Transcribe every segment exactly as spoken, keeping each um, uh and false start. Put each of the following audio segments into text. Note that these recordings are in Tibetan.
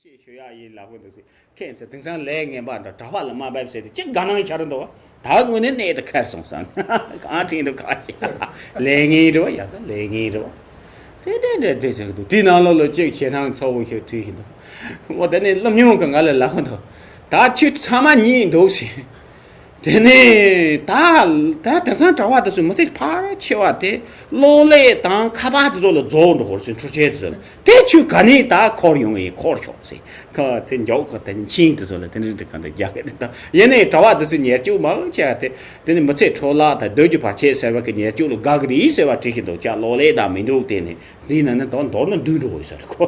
ཞུ་ཡག་ཡིན་ལབ་གི་འདུག་ཟེར། ཁྱེད་ཚོ་དེང་སང་ལས་ངན་པ་འདྲ་གྲྭ་པ་ལ་དམའ་འབེབས་བྱས་ཏེ་ཅི་དགའ་སྣང་ཤར་འདུག་བ། ད་དངོས་གནས་གནད་དུ་ཁེལ་སོང་བསམ། གང་དྲན་འདུག་ག་ཞེ། ལས་ངན་རེད་བ། ཡ་ད་ལས་ངན་རེད་བ། དེ་འདྲ་འདྲ་འདྲ་ཟེར་གི་འདུག་དེའི་ནང་ལོགས་ལ་ཅིག་ཞེད་སྣང་ཚ་བོ་ཞིག་བྲིས་ཤིག་འདུག་འོ་དེ་ནས་སློབ་སྙིང་གི་ང་ལ་ལབ་གི་འདུག་ད་ཁྱོད་ཚང་མ་ཉིད་འདུག་ཟེར། དེ་ནས་ད་ད་དེང་སང་གྲྭ་པ་དེ་ཚོ་མི་ཚེ་ཕལ་ཆེ་བ་དེ་གློག་ཀླད་དང་ཁ་པར་དེ་ཚོ་ལ་རྫོགས་འགྲོ་གི་རེད་ཟེར། འཕྲུལ་ཆས་དེ་ཚོ་ལ། དེ་ཁྱོད་ག་ནས་ད་འཁོར་ཡོང་ཡིན། འཁོར་ཤོག་ཟེར། ཁ་དེ་མགྱོགས་ཁ་དེ་ནས་མཆིན་དེ་ཚོ་ལ་དེ་འདྲ་འདྲ་གང་དུ་རྒྱག་གི་རེད། ད་ཡིན་ནའི་གྲྭ་པ་དེ་ཚོས་ཉེར་གཅིག་མང་ཆེ་བ་དེ་དེ་ནས་མི་ཚེ་འཕྲོ་བརླག་དང་སྡོད་རྒྱུ་བར་ཆད་ཟེར་བ་གི་ཉེར་གཅིག་ལ་དགའ་གི་རེད་ཟེར་བ་བྲིས་ཤིག་འདུག་ཅག་གློག་ཀླད་དང་མི་འདུག་དེ་ནས། འདི་ན་ནི་མདོར་མདོར་ན་འདུས་འགྲོ་ཡོད་ས་རེད་ཁོ།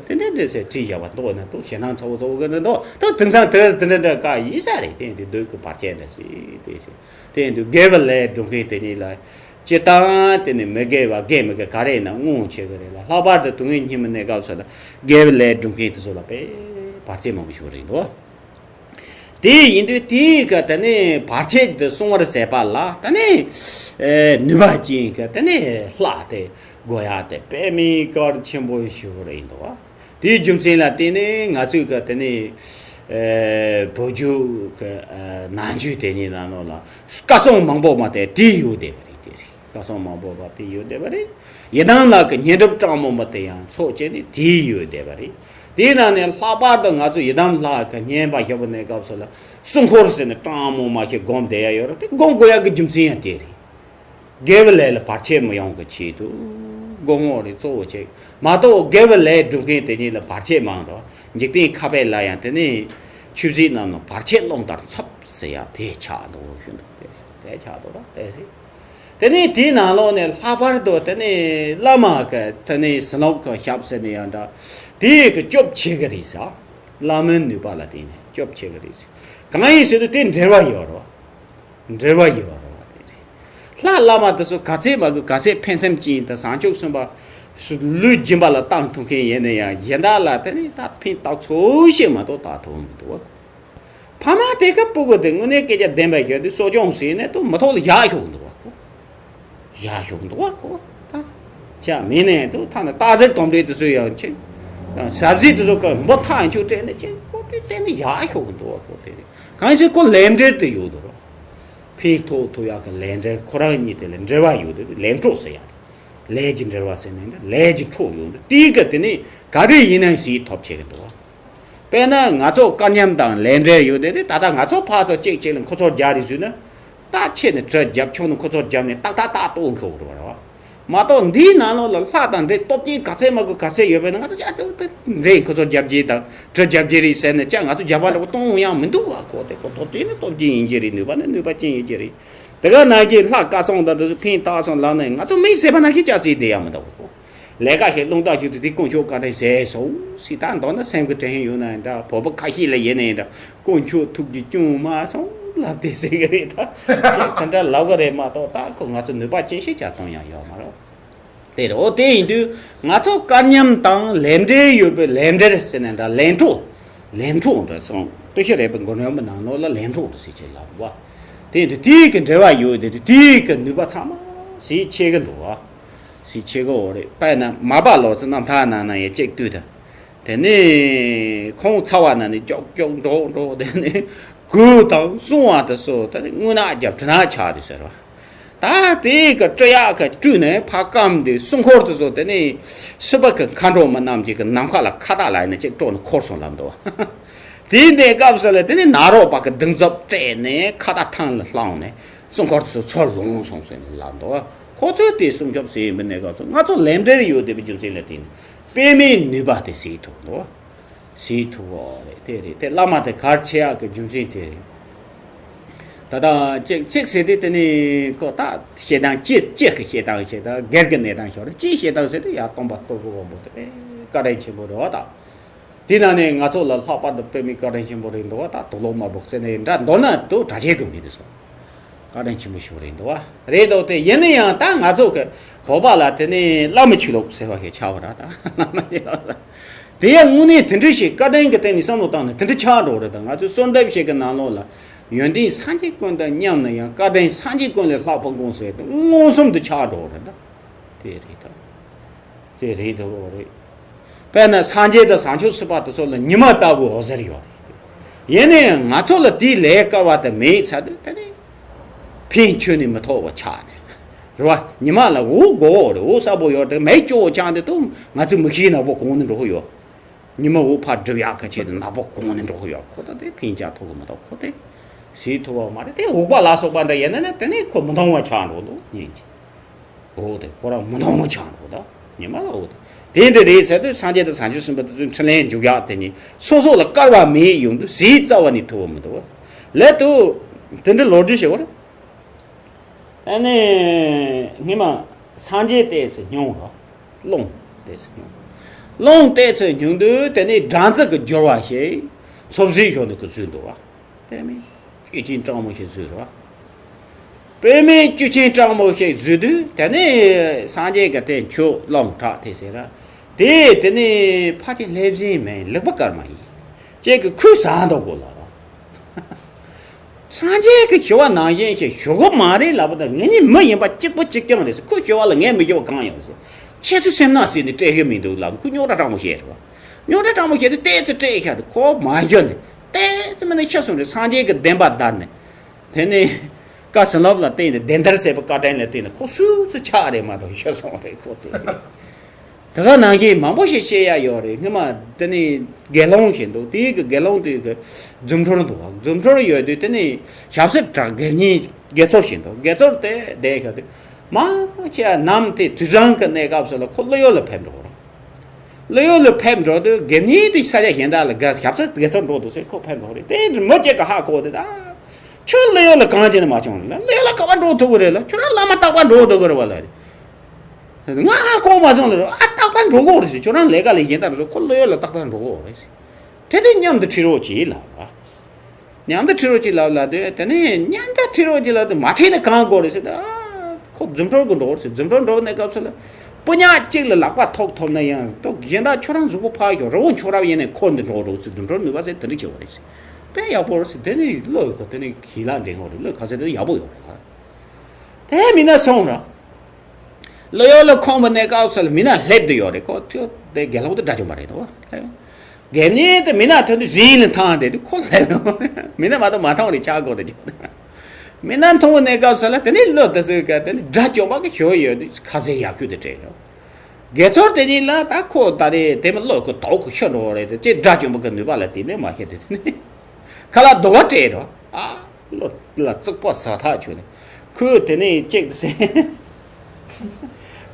དེ་འདྲ་འདྲ་ཟེར་བྲིས་བཞག་པ་འདུག་ན་འདུག་ཞེད་སྣང་ཚ་བོ་ཚ་བོ་གི་འདྲ་འདུག་ད་དེང་སང་དེ་དེ་འདྲ་འདྲ་ག་ཡིན་ས་རེད། དེ་འདི་སྡོད་ཀྱི་བར་ཆད་འདྲ་ཟེར་དེ་ཟེར། དེ་འདུག་དགེ་བའི་ལས་སྒྲུབ་མཁན་དེ་ཉིད་ལ་སྤྱིར་བཏང་དེ་ནི་མི་དགེ་བ་དགེ་མི་དགེ་ག་རེ་ཡིན་ན་སྔོན་བྱེད་ཀྱི་རེད་ལ། ལྷག་པར་དུ་དུས་ངན་སྙིགས་མའི་གནས་སྐབས་སུ་ལ་དགེ་བའི་ལས་སྒྲུབ་མཁན་དེ་ཚོ་ལ་དཔེ་བར་ཆད་མང་པོ་ཞིག་རེད་འདུག་དེ་ཡིན་དུས་དེའི་གི་དེ་ནས་བར་ཆད་དེ་སྲུང་བར་ཟད་པ་ལ་དེ་ནས་ནུས་པ་ཅན་གྱི་དེ་ནས་ལྷ་དེ་དགོས་ཡག་དེ་དཔེ་མི་གལ་ཆེན་པོ་ཞིག་རེད་འདུག་དེའི་རྒྱུ་མཚན་ལ་བརྟེན་ནས་ང་ཚོས་གི་དེ་ནས་བོད་བརྒྱུད་གི་ནང་ཆོས་དེ་ཉིད་ནང་ལོགས་ལ་བཀའ་སྲུང་མང་པོ་མ་དེ་དེ་ཡོད་བསྡད་པ་རེད། དེ་རེད། བཀའ་སྲུང་མང་པོ་བ་དེ་ཡོད་བསྡད་པ་རེད། ཡི་དམ་ལྷ་གི་བསྙེན་སྒྲུབ་གྲངས་མང་པོ་དེ་ཡང་ཚོགས་བཅས་ནས་དེ་ཡོད་བསྡད་པ་རེད། དེའི་ནང་ནས་ལྷག་པར་དུ་ང་ཚོ་ཡི་དམ་ལྷ་གི་བསྙེན་པ་ཞུ་བའི་གནས་སྐབས་སུ་ལ་སྲུང་འཁོར་ཟེར་ནས་གྲངས་མང་མ་ཞིག་སྒོམ་བསྡད་ཡ་ཡོད་རེད། དེ་སྒོམ་དགོས་ཡ་གི་རྒྱུ་མཚན་ཡང་དེ་རེད། དགེ་བའི་ལས་ལ་བར་ཆད་མི་ཡོང་གི་ཆེད་དུ་སྒོམ་འོག་རེ་གཙོ་བོ་བྱེད་མ་གཏོགས། དགེ་བའི་ལས་སྒྲུབ་མཁན་དེ་ཉིད་ལ་བར་ཆད་མང་རོ། འཇིག་རྟེན་ཁ་བས་ལ་ཡང་དེ་ནས་ཆོས་སྲིད་རྣམས་ལ་བར་ཆད་རླུང་ལྟར་འཚུབ་ཟེར་ཡ་དེ་ཆགས་འདུག་ཞུ་འདུག་དེ་དེ་ཆགས་འདུག་ར་དེ་ཟེར། དེ་ནས་དེའི་ནང་ལོགས་ནས་ལྷག་པར་དུ་དེ་ནས་བླ་མ་གི་དེ་ནས་ཟིན་ལོག་གི་ཞབས་ཟེར་ནས་ཡང་འདྲ། དེའི་གི་སྐྱོབ་བྱེད་གི་རེད་ཟེར། བླ་མའི་ནུས་པ་ལ་བརྟེན་ནས་སྐྱོབ་བྱེད་གི་རེད་ཟེར། གང་ཡིན་ཟེར་དུས་དེ་འབྲེལ་བ་ཡོད་རོ། འབྲེལ་བ་ཡོད་རོ་བ་དེ་རེད། ལྷ་བླ་མ་དེ་ཚོ་ག་ཚད་མ་གི་ག་ཚད་ཕན་སེམས་ཅན་དང་བྱང་ཆུབ་སེམས་དཔའ་ལུས་སྦྱིན་པ་ལ་བཏང་ཐུབ་མཁན་ཡིན་ན་ཡང་གཞན་དག་ལ་དེ་ནས་ད་ཕན་ཐོགས་ཚོད་ཞིག་མ་གཏོགས་ད་ཐོགས་མི་འདུག་བ། ཕ་མ་དེ་ག་སྤུ་གུ་དེ་དངོས་གནས་སྐད་ཆ་བདེན་པ་བཤད་དུས་གསོ་སྐྱོང་བྱས་ནས་དུ་མི་ཐོག་ལ་བཞག་ཤོག་འདུག་བ་ཁོ། བཞག་ཤོག་འདུག་བ་ཁོ། ད་ཆ་མེད་ནས་དུ་ཐ་ན་སྟག་གཟིག་དོམ་དྲེད་དེ་ཚོ་ཡང་ཆེ། ཟབ་ཟིག་དེ་ཚོ་ག་འབུ་ཐག་ཆུ་སྤྲད་ནས་ཆེ་ཁོ་དེ་བལྟས་ནས་བཞག་ཤོག་འདུག་བ་ཁོ་དེ་རེད། གང་ཞིག་ཁོ་ལས་འབྲེལ་དུ་ཡོད་དོ། ཕན་ཐོགས་ཐུབ་ཡག་གི་ལས་འབྲེལ་ཁོ་རང་གཉིས་དེ་ལ་འབྲེལ་བ་ཡོད་དེ་ལས་འཕྲོག་ཟེར་ཡག་རེད། ལས་ཀྱི་འབྲེལ་བ་ཟེར་ནས་ལས་ཀྱི་འཕྲོག་ཡོད་དེ་དེའི་གི་དེ་ནས་ག་རེ་ཡིན་ན་ཞིག་ཐོབ་བྱེད་གི་འདུག་དཔེར་ན་ང་ཚོ་སྐལ་མཉམ་དང་ལས་འབྲེལ་ཡོད་དེ་དེ་ད་ལྟ་ང་ཚོ་ཕར་ཚུར་གཅིག་གཅིག་ལ་ཁོ་ཚོར་རྒྱག་རེས་བཟོས་ན། ད་ཁྱེད་ནི་གྲི་རྒྱབ་ཁྱོད་ནི་ཁོ་ཚོར་རྒྱབ་ནས་ཏག་ཏག་ཏག་གཏོང་ཤོག་རེད་བ། མ་གཏོགས་འདིའི་ནང་ལོགས་ལ་ལྷ་དང་འདྲེ་སྟོབས་ཆེན་ག་ཚད་མ་དགོས་ག་ཚད་ཡོད་པས་ན་ང་ཚོ་ཅག་ཏུ་ཏུ་འདྲེ་ཁོ་ཚོ་རྒྱབ་རྗེས་དང་གྲི་རྒྱབ་རྗེས་རེད་ཟེར་ནས་ཅག་ང་ཚོ་རྒྱབ་པ་འདྲ་པོ་གཏོང་ཡང་མི་འདུག་བ། ཁོ་དེ་ཁོ་སྟོབས་ཆེན་ནི་སྟོབས་ཆེན་ཡིན་གྱི་རེད། ནུས་པ་ནི་ནུས་པ་ཅན་ཡིན་གྱི་རེད། དེ་ག་ནང་གི་ལྷ་བཀའ་སྲུང་དང་དེ་ཚོ་ཕན་བཏགས་སོང་ལབ་ནས་ང་ཚོ་མི་ཟེར་བ་ན་ཤི་ཅག་ཟེར་བསྡད་ཡ་མི་འདུག་བ། ལས་ཀ་ཞིག་སློང་ཐག་ཆོད་དུས་དེ་དཀོན་མཆོག་བཀའ་དྲིན་ཟེར་སོང་ཟེར། ད་མདོར་ན་སེམས་ཀྱི་དྲན་ཤེས་ཡོད་ན་ཡང་འདྲ། བོད་པ་ཁ་ཤས་ལ་ཡིན་ན་ཡང་འདྲ། དཀོན་མཆོག་ཐུགས་རྗེ་ཅུང་མ་སོང་ལབ་དེ་ཟེར་གི་རེད། ད་ཅེས་དེ་འདྲ་ལབ་གི་རེད་མ་གཏོགས་ད་ཁོ་ང་ཚོ་ནུས་པ་ཅན་ཞིག་ཅག་གཏོང་ཡང་ཡོད་མ་རེད། དེ་རེད། འོ་དེ་ཡིན་དུས་ང་ཚོ་སྐལ་མཉམ་དང་ལས་འབྲེལ་ཡོད་པའི་ལས་འབྲེལ་ཟེར་ནས་འདྲ་ལས་འཕྲོག་ལས་འཕྲོག་འདྲ་སོང་། ཏུ་ཤི་རེད་པའི་མགོ་ནོན་པོ་ནང་ལོགས་ལ་ལས་འཕྲོག་འདྲ་ཟེར་ཆེད་ལབ་བ། དེ་ཡིན་དུས་དེའི་གི་འབྲེལ་བ་ཡོད་དེ་དེའི་གི་ནུས་པ་ཚང་མ་ཟིག་ཆེ་གི་འདུག་བ། སྲིད་ཆེ་གོ་རེད། དཔེར་ན་མར་པ་ལོ་ཙཱ་རྣམ་ཐར་ནང་ན་ཡང་གཅིག་ལྟོས་དང་། དེ་ནས་ཁོང་ཚ་བ་ན་ནི་ཀྱོག་ཀྱོག་འགྲོ་འགྲོ། དེ་ནས་གོས་དང་སྲུང་བ་དེ་ཚོ་དེ་ནས་རྔུལ་ནག་རྒྱབ་དྲི་ནག་ཆགས་དེ་ཟེར་བ། ད་དེ་གི་སྤྲི་ཡག་གི་བཀྲུས་ནས་ཕར་སྐམ་དེ་སྲུང་འཁོར་དེ་ཚོ་དེ་ནས་སྲིད་པ་གི་མཁའ་འགྲོ་མ་རྣམས་ཀྱི་གི་ནམ་མཁའ་ལ་ཁ་བཏགས་ལ་ཡིན་ན་གཅིག་དཀྲོགས་ནས་འཁོར་སོང་ལབ་འདུག་དེ་འདྲའི་སྐབས་སུ་ལ་དེ་ནས་ནཱ་རོ་པ་གི་གདུང་རྩུབ་སྤྲད་ནས་ཁ་བཏགས་ཐང་ལ་བསླངས་ནས། སྲུང་འཁོར་དེ་ཚོ་ཚུར་ལོངས་སོང་ཟེར་ནས་ལབ་འདུག་ཁོ་ཚོས་དེ་སྲུང་སྐྱོབ་བྱས་ཡིན་པའི་གནས་སྐབས་སུ་ང་ཚོ་ལས་འབྲེལ་ཡོད་བསྡད་པའི་རྒྱུ་མཚན་ལ་བརྟེན་ནས་དཔེ་མེད་ནུས་པ་དེ་ཟིག་ཐུབ་འདུག་ཟིག་ཐུབ་པ་རེད། དེ་རེད། དེ་བླ་མ་དེ་གལ་ཆེ་ཡག་གི་རྒྱུ་མཚན་དེ་རེད། ད་ལྟ་གཅིག་གཅིག་ཟེར་དུས་དེ་ནི་ཁོ་ད་བཤད་སྟངས་ཅི་ཅི་གི་བཤད་སྟངས་བཤད་སྟངས་སྒེར་གྱི་གནས་སྟངས་ཤོར་རེད། ཅིའི་བཤད་སྟངས་ཟེར་དུས་ཡར་སྟོན་པ་སྟོབས་པོ་དབང་པོ་དེ་དཔེ་བཀའ་དྲིན་ཆེན་པོ་རེད་བ་ད། དེ་ནང་ནས་ང་ཚོ་ལ་ལྷག་པར་དུ་དཔེ་མི་བཀའ་དྲིན་ཆེན་པོ་རེད་འདུག་བ། ད་དུག་ལོག་མ་བུག་ཚེ་ནས་འདྲ་མདོར་ན་དུ་གྲྭ་ཆས་དགོས་མཁན་དེ་ཚོ་བཀའ་དྲིན་ཆེན་པོ་ཞིག་རེད་འདུག་བ། རེད་འདུག་དེ་ཡིན་ན་ཡང་ད་ང་ཚོ་གི་བོད་པ་ལ་དེ་ནས་བླ་མ་ཆོས་ལུགས་ཟེར་བ་ཞིག་ཆགས་པ་ར་ད། བླ་མ་ཆོས་ལུགས་དེ་ཡང་དངོས་གནས་དེ་འདྲ་ཞིག་བཀའ་དྲིན་གྱི་སྟེང་ནས་བསམ་བློ་བཏང་ན་དེ་འདྲ་ཆགས་འགྲོ་རེད། ད་ང་ཚོའི་གསོལ་འདེབས་ཞིག་གི་ནང་ལོགས་ལ་ཡོན་ཏན་སངས་རྒྱས་ཀུན་དང་མཉམ་ན་ཡང་བཀའ་དྲིན་སངས་རྒྱས་ཀུན་ལས་ལྷག་པ་དགོངས་ཟེར་ཏེ་མངོན་སུམ་དུ་ཆགས་འགྲོ་རེད་ད། དེ་རེད་ད། དེ་རེད་འདུག་རེད། དཔེར་ན་སངས་རྒྱས་དང་བྱང་ཆུབ་སེམས་དཔའ་དེ་ཚོ་ལ་ཉི་མ་ལྟ་བུའི་འོད་ཟེར་ཡོད་རེད། ཡིན་ནའི་ང་ཚོ་ལ་དེའི་ལས་དཀའ་བ་དེ་མེད་ཚར་དུས་དེ་ནི་ཕན་ཆད་ནས་མི་ཐོགས་པ་ཆགས་ནས། རེད་བ། ཉི་མ་ལ་འོད་དགོས་རེད། འོད་གསལ་པོ་ཡོད་དེ་མེད་སྐྱོ་བོ་ཆགས་འདི་དུ་ང་ཚོ་མི་ཤེས་ནག་པོ་གོང་ནས་འགྲོ་གི་ཡོད། ཉི་མ་འོད་ཕར་སྒྲིབ་ཡག་ག་ཆེད་དུ་ནག་པོ་གོང་ནས་འགྲོ་གི་ཡོད། ཁོ་ད་དེ་ཕན་ཆད་ཐོགས་གི་མི་ཐོགས་ཁོ་དེ་ཟེར་ཐུབ་པ་མ་རེད། དེ་འུག་པ་ལ་སོགས་པ་འདྲ་ཡིན་ན་ནི་དེ་ནི་ཁོ་མི་མཐོང་བ་ཆགས་འགྲོ་འདུག་ཉིན་གྱི། འོ་དེ་ཁོ་རང་མི་མཐོང་བ་ཆགས་འགྲོ་ད། ཉི་མ་ལ་འོ་དེ་དེ་འདྲ་རེད་ཟེར་དུས་སངས་རྒྱས་དང་བྱང་ཆུབ་སེམས་དཔའ་དེ་ཚོའི་འཕྲིན་ལས་འཇུག་ཡག་དེ་ནི་སོ་སོ་ལ་དཀའ་བ་མེད་ཡོང་དུས་ཟེར་རྩ་བ་ནས་ཐུབ་པ་མི་འདུག་བ། ལས་དུ་དེ་འདྲ་ལོ་རྒྱུས་བྱེད་བར། ཨ་ནི། སྔོན་མ་སངས་རྒྱས་ཏོག་ཙམ་སྙུང་རོགས། རླུང་ཏོག་ཙམ་སྙུང་། རླུང་ཏོག་ཙམ་སྙུང་དུས་དེ་ནས་སྦྲང་རྩི་གི་སྦྱོར་བ་ཞིག་འཚོ་བྱེད་ཞོར་ནས་ཁོ་བཟོས་འདུག་བ། དཔེ་མེད་བཅུད་ཅན་གྲང་མོ་ཞིག་བཟོས་རོགས། དཔེ་མེད་བཅུད་ཅན་གྲང་མོ་ཞིག་བཟོས་དུས་དེ་ནས་སངས་རྒྱས་ཀྱི་དེ་མཆོད་རླུང་དྲག་དེ་ཟེར་ར། དེ་དེ་ནས་ཕལ་ཆེར་སླེབས་ཟིན་མེད་ལེགས་པ་སྐར་མ་ཡིན། ཅེས་ཀྱི་ཁོས་ཟ་འདུག་གོ་ལ་རོགས། སངས་རྒྱས་ཀྱི་ཞུ་བ་ནང་བཞིན་ཞིག་ཞུ་གི་མ་རེད་ལབ་པ་དང་ངེད་གཉིས་མི་ཡིན་པ་གཅིག་པ་གཅིག་རྐྱང་རེད་ཟེར། ཁོའི་ཞུ་བ་ལ་ངས་མི་ཞུ་བ་གང་ཡོད་ཟེར། ཁྱེད་ཚོ་སེམས་ནང་ཟེར་ནས་སྤྲད་ཤེས་མི་འདུག་ལབ། ཁོས་རྙོག་དྲ་དྲང་མོ་བཤད་རེད་བ། རྙོག་དྲ་དྲང་མོ་བཤད་དུས་ཏོག་ཙམ་སྤྲད་ཤག་དུས་ཁོ་མ་ཞུ་ནས་ཏོག་ཙམ་མིན་ན་ཤི་སོང་རེད། སངས་རྒྱས་ཀྱི་བདེན་པ་བདར་ནས། དེ་ནས་བཀའ་ཟིན་རླབས་ལ་བརྟེན་ནས་བདེན་བདར་ཟེར་བའི་བཀའ་དྲིན་ལ་བརྟེན་ནས་ཁོ་སུ་ཚོ་ཆགས་རེད་མ་གཏོགས་ཤི་སོང་རེད་ཁོ་དེ་རེད། དེ་ག་ནང་བཞིན་མང་པོ་ཞིག་བཤད་ཡ་ཡོད་རེད། སྔོན་མ་དེ་ནི་དགེ་སློང་ཞིག་འདུག་དེའི་གི་དགེ་སློང་དེའི་གི་རྫུ་འཕྲུལ་འདུག་རྫུ་འཕྲུལ་ཡོད་དུས་དེ་ནི་ཞབས་སེར་བྲག་དགེ་བསྙེན་དགེ་ཚོལ་ཞིག་འདུག་དགེ་ཚོལ་དེ་བསྡད་ཤག་དུས་མང་ཆེ་བ་ནམ་དེ་དུས་བཟང་གི་གནས་སྐབས་སུ་ལ་ཁོ་ཀླུ་ཡུལ་ལ་ཕེབས་འགྲོ་རོགས། ཀླུ་ཡུལ་ལ་ཕེབས་འགྲོ་དུས་དགེ་བསྙེན་དེ་ས་ཆ་གཞན་དག་ལ་དགའ་ཞབས་སེར་དགེ་ཚོལ་འགྲོ་འདུག་ཟེར་ཁོ་ཕེབས་འགྲོ་རེད། དེ་མི་གཅིག་གི་ཧ་གོ་དེ་ད། ཁྱོད་ཀླུ་ཡུལ་ལ་གང་བྱས་ནས་མ་བྱུང་ལ། ཀླུ་ཡུལ་ལ་ག་པར་འགྲོ་ཐུབ་ཀྱི་རེད་ལ། ཁྱོད་རང་བླ་མ་རྟག་པར་འགྲོ་ཐུབ་ཀྱི་རེད་བ་ལ་རེད། ང་ཧ་གོ་མ་སོང་ལ་རེད། ཨ་རྟག་པར་འགྲོ་གོ་རེད་ཟེར། ཁྱོད་རང་ལས་ཀ་ལས་གཞན་དག་རེད་ཟེར། ཁོ་ཀླུ་ཡུལ་ལ་ཏག་ཏག་འགྲོ་གོ་རེད་ཟེར། དེ་དུས་མཉམ་དུ་ཁྲིད་རོགས་གྱིས་ལབ་བ། མཉམ་དུ་ཁྲིད་རོགས་གྱིས་ལབ་ལ་དེ་དེ་ནས་མཉམ་དུ་ཁྲིད་རོགས་གྱིས་ལབ་དུས་མ་ཁྲིད་ན་གང་དགོས་རེད་ཟེར། ཨ་ཁོ་རྫུ་འཕྲུལ་གྱི་འགྲོ་རེད་ཟེར། རྫུ་འཕྲུལ་འགྲོ་གནས་སྐབས་སུ་ལ་སྤུ་ཉག་གཅིག་ལ་ལག་པ་ཐོགས་ཐོབ་ན་ཡང་ཏོག་གཞན་དག་ཁྱོད་རང་གཟུགས་པོ་ཕར་ཞོག་རི་བོ་མཆོག་རབ་ཡིན་ནས་འཁོར་འདི་འགྲོ་རོགས་ཟེར། རྫུ་འཕྲུལ་ནུས་པ་ཟེར་དེ་འདྲ་བྱེད་པ་རེད་ཟེར། དཔེ་ཡག་པོ་རེད་ཟེར། དེ་ནས་བློ་ཡོད་ཁོ་དེ་ནས་གཞི་ལ་འདྲེན་འོ་རེད། བློ་ག་ཚད་དེ་ཡག་པོ་ཡོད་རེད་ལ། དེ་མིན་ན་སོང་ར། ལོ་ཡོད་ལ་ཁོང་པ་གནས་སྐབས་སུ་ལ་མི་ན་སླེབས་དུ་ཡོད་རེད། ཁོ་ཐོས་དེ་དགེ་སློང་དུ་དགྲ་བཅོམ་པ་རེད་དོ། དགེ་བསྙེན་དེ་མི་ན་ཐོན་དུས་ཟིན་ལ་ཐང་དེ་དུས་ཁོ་སླེབས་ཡོང་། མི་ན་མ་གཏོགས་མ་མཐོང་རེད་ཆག་དགོས་རེད། མི་ན་མཐོང་བ་གནས་སྐབས་སུ་ལ་དེ་ནི་བློ་དེ་སུ་ག་དེ་ནི་དགྲ་བཅོམ་པ་གི་ཞོ་ཡོད་དུས་ཁ་ཟས་ཡག་ཤོས་དེ་སྤྲད་འགྲོ། དགེ་ཚོར་དེ་གཉིས་ལ་ད་ཁོ་ད་རེད་དེ་མི་བློ་ཁོ་དོག་ཁོ་ཤོར་འགྲོ་བ་རེད་དེ་ཅེས་དགྲ་བཅོམ་པ་གི་ནུས་པ་ལ་དེ་ནས་མ་ཤེས་དེ་དེ་ནི། ཁ་ལག་རྡོ་བ་སྤྲད་རོ། ཨ་ལོ་ལ་བཙུགས་པ་ཟ་ཐག་ཆོད་ནས་ཁོས་དེ་ནས་ཅིག་ཟེར།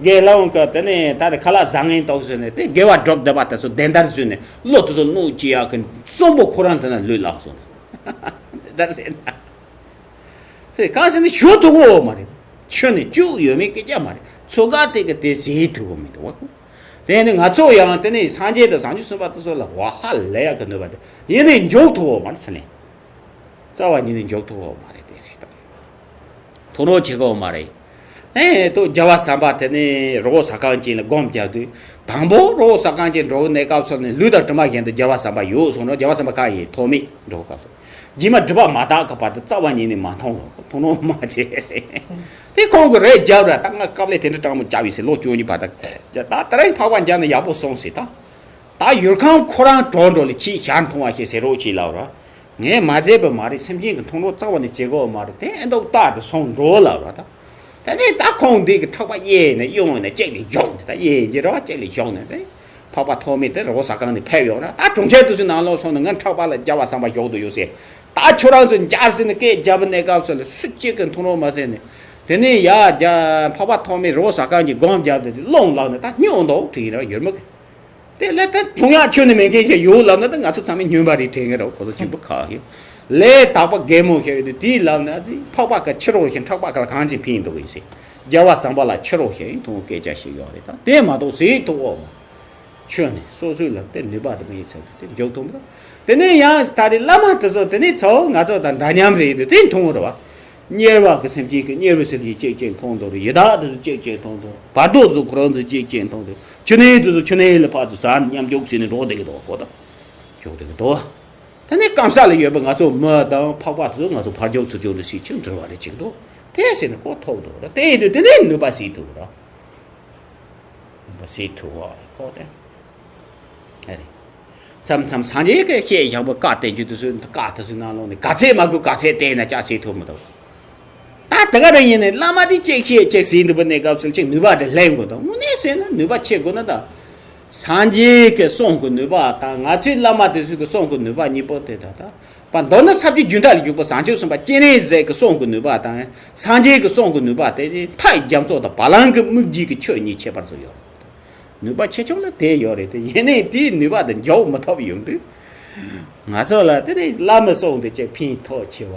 དགེ་སློང་གི་དེ་ནས་ད་རེ་ཁ་ལག་བཟང་ངན་ཏོག་ཟེར་ནས་དེ་དགེ་བ་སྒྲུབ་བསྡད་པ་དེ་ཚོ་བདེན་བདར་བཟོས་ནས་བློ་དེ་ཚོ་གནོད་ཅི་ཡག་གི་གསོན་པོ་ཁོ་རང་དེ་ན་ལུས་ལགས་སོང་། བདེན་བདར་ཟེར་ན། ཟེར་གང་ཟེར་ན་ཞུ་ཐུབ་གོ་མ་རེད། ཁྱོད་ནས་བཅུག་ཡོད་མེད་སྐད་ཆ་མ་རེད། ཚོ་ག་དེ་གི་དེ་ཟེར་ཐུབ་གོ་མི་འདུག་བ། དེ་ནི་ང་ཚོ་ཡང་དེ་ནས་སངས་རྒྱས་དང་བྱང་ཆུབ་སེམས་དཔའ་དེ་ཚོ་ལ་ཝ་ཧ་ལས་ཡག་གི་ནུས་པ་དེ་ཡིན་ནས་འཇོག་ཐུབ་གོ་མ་རེད་ཟེར་ནས། རྩ་བ་ཉིད་ནས་འཇོག་ཐུབ་ཡོད་མ་རེད་དེ་ཞིག་དང་། ཐུགས་སྣང་བྱེད་དགོས་མ་རེད། ཨེ་ཏོ་རྒྱལ་བ་བསམ་པ་དེ་ནས་རི་བོ་ཟ་ཁང་ཅན་ལ་སྒོམ་རྒྱབ་དུས་དང་པོ་རི་བོ་ཟ་ཁང་ཅན་འགྲོ་གནས་སྐབས་སུ་ནས་ལུས་དང་གྲིབ་མ་གཞན་དུ་རྒྱལ་བ་བསམ་པ་ཡོད་སོང་ན་རྒྱལ་བ་བསམ་པ་གང་ཡིན་ཐོགས་མེད་འགྲོ་སྐབས་སུ་རྗེས་མ་སྒྲིབ་པ་མ་དག་གི་བར་དུ་རྩ་བ་ཉིད་ནས་མ་མཐོང་རོགས་ཐུགས་སྣང་མ་བྱེད། དེ་ཁོང་གི་རེ་རྒྱབ་ར་ད་ང་སྐབས་ལས་དེ་འདྲ་སྤྲང་མོ་རྒྱབ་ཡིན་ཟེར་ལོ་བཅུ་གཉིས་བར་དུ་ད་ད་རིང་འཕགས་པ་མཇལ་ན་ཡག་པོ་སོང་ཟེར་ད། ད་ཡུལ་ཁམས་ཁོ་རང་གྲོགས་འགྲོ་ལ་ཁྱིས་ཞར་མཐོང་བ་ཞིག་ཟེར་རོགས་ཅིག་ལབ་ར། ངས་མ་བཟས་པ་མ་རེད། སེམས་ཅན་གྱི་མཐོང་གྲོལ་རྩ་བ་ནས་བྱེད་དགོས་མ་རེད། དེ་ཨེ་འདུག་རྟག་ཏུ་སོང་འགྲོ་ལབ་ར་ད། ད་ནི་ད་ཁོང་འདི་གི་ཕྲག་པ་གཡས་ནས་གཡོན་ནས་གཅིག་ལས་གཞོག་ནས་ད་གཡས་འགྱེལ་ར་བ་གཅིག་ལས་གཞོག་ནས་དེ། འཕགས་པ་ཐོགས་མེད་དེ་རི་བོ་ཟ་ཁང་ནས་ཕེབས་ཡོང་ར། ད་གྲོང་ཁྱེར་དུ་སུ་ནང་ལོགས་སོང་ནས་ང་འཕགས་པ་ལ་རྒྱལ་བ་བསམ་པ་ཞོག་ཏུ་ཡོད་ཟེར། ད་ཁྱོད་རང་ཚོ་འཇར་ཟིན་ནས་སྐད་རྒྱབ་པ་གནས་སྐབས་སུ་ལ་སུ་གཅིག་གི་མཐོང་རོགས་མ་ཟེར་ནས། དེ་ནས་ཡ་རྒྱ་འཕགས་པ་ཐོགས་མེད་རི་བོ་ཟ་ཁང་གི་སྒོམ་རྒྱབ་དེ་རླུང་ལངས་ནས་ད་སྨྱོ་འདུག་དྲིས་ར་ཡོད་མ་གི། དེ་ལས་ད་མཐོང་ཡག་ཁྱོན་ནས་མེད་མཁན་ཞིག་ཡོད་ལབ་ན་ད་ང་ཚོ་ཚང་མས་སྨྱོན་པ་རེད་དྲན་གི་རེད། ཁོ་ཚོ་གཅིག་པུ་ཁག་ཡོད། ལས་དག་པ་རྒན་མོ་ཞིག་ཡོད་དུས་དེའི་ལབ་ན་ཨ་ཙི་འཕགས་པ་ག་ཕྱི་རོགས་ཞིག་འཕགས་པ་ག་ལ་གང་ཅི་ཕན་འདུག་ཡིན་ཟེར། རྒྱལ་བ་བསམ་པ་ལ་ཕྱི་རོགས་ཞིག་ཡིན་མཐོང་སྐད་ཆ་ཞིག་ཡོད་རེད། ད་དེ་མ་གཏོགས་ཟེར་ཐུབ་འོ་མ། ཁྱོད་ནི་སོ་སོའི་ལ་དེ་ནུས་པ་དེ་མེད་ཚར་དུས་དེ་འཇོག་ཐུབ་མ་ཐུབ། དེ་ནས་ཡང་ད་རེས་བླ་མ་དེ་ཚོ་དེ་ནས་ཚོ་ང་ཚོ་དང་འདྲ་མཉམ་རེད་དུས་དེ་མཐོང་རེད་བ། དམྱལ་བ་གི་སེམས་ཅན་གྱི་དམྱལ་བའི་སེམས་ཅན་གཅིག་གཅིག་མཐོང་དོ་རེད། ཡི་དྭགས་དེ་ཚོ་གཅིག་གཅིག་མཐོང་དོ། བར་དོ་ཚོ་ཁོ་རང་ཚོ་གཅིག་གཅིག་མཐོང་དོ། ཆུ་ནས་དེ་ཚོ་ཆུ་ནས་ལ་ཕར་ཚུར་ཟ་མཉམ་འཇོག་བྱས་ནས་འགྲོ་བསྡད་ཀྱི་འདུག་གོ་ད། འཇོག་བསྡད་ཀྱི་འདུག་དེ་ནས་སྐམ་ས་ལ་ཡོད་པའི་ང་ཚོ་མི་དང་འཕགས་པ་དེ་ཚོ་ང་ཚོ་ཕར་འཇོག་ཚུར་འཇོག་འདྲ་ཞིག་ཅིག་འབྲེལ་བ་རེ་ཅིག་འདུག་དེ་ཟེར་ནས་ཁོ་ཐོབ་འདུག་ར། དེ་ཡིན་དུས་དེ་ནས་ནུས་པ་ཟིག་ཐུབ་ར། ནུས་པ་ཟིག་ཐུབ་བ་ཁོ་དེ། རེད། མཚམས་མཚམས་སངས་རྒྱས་ཀྱིས་བཤད་བཞག་པའི་བཀའ་བསྟན་རྒྱུ་དེ་ཚོ་བཀའ་དེ་ཚོའི་ནང་ལོགས་ནས་ག་ཚད་མ་དགོས་ག་ཚད་བསྟན་ན་ཅག་བྱེད་ཐུབ་མི་འདུག་ད་དེ་ག་རང་ཡིན་ནས་བླ་མ་དེ་ཅིག་བཤད་ཅིག་ཟེར་འདུག་པ་ནས་སྐབས་སུ་ཅིག་ནུས་པ་དེ་ལེན་དགོས་དང་། དངོས་གནས་ཟེར་ན་ནུས་པ་ཆེ་དགོས་ན་ད། སངས་རྒྱས་ཀྱི་གསུང་གི་ནུས་པ་དང་ང་ཚོའི་བླ་མ་དེ་ཚོའི་གི་གསུང་གི་ནུས་པ་གཉིས་པོ་དེ་ད་ད་པ་མདོར་ན་ས་བཅུ་རྒྱུན་མཐའ་ལ་བཞུགས་པ་བྱང་ཆུབ་སེམས་དཔའ་སྤྱན་རས་གཟིགས་ཀྱི་གསུང་གི་ནུས་པ་དང་སངས་རྒྱས་ཀྱི་གསུང་གི་ནུས་པ་དེ་མཐའ་རྒྱ་མཚོ་དང་བ་ལང་གི་སྨུག་རྒྱུད་ཀྱི་ཆོས་གཉིས་ཁྱད་པར་ཟིག་ཡོད། ནུས་པ་ཆེ་ཆུང་ལ་དེ་ཡོད་རེད་དེ། ཡིན་ནའི་དེའི་ནུས་པ་དེ་འཇོག་མི་ཐུབ་ཡོང་དུས། ང་ཚོ་ལ་དེ་ནི་བླ་མའི་གསུང་དེ་ཅིག་ཕན་ཐོགས་ཆེ་བ་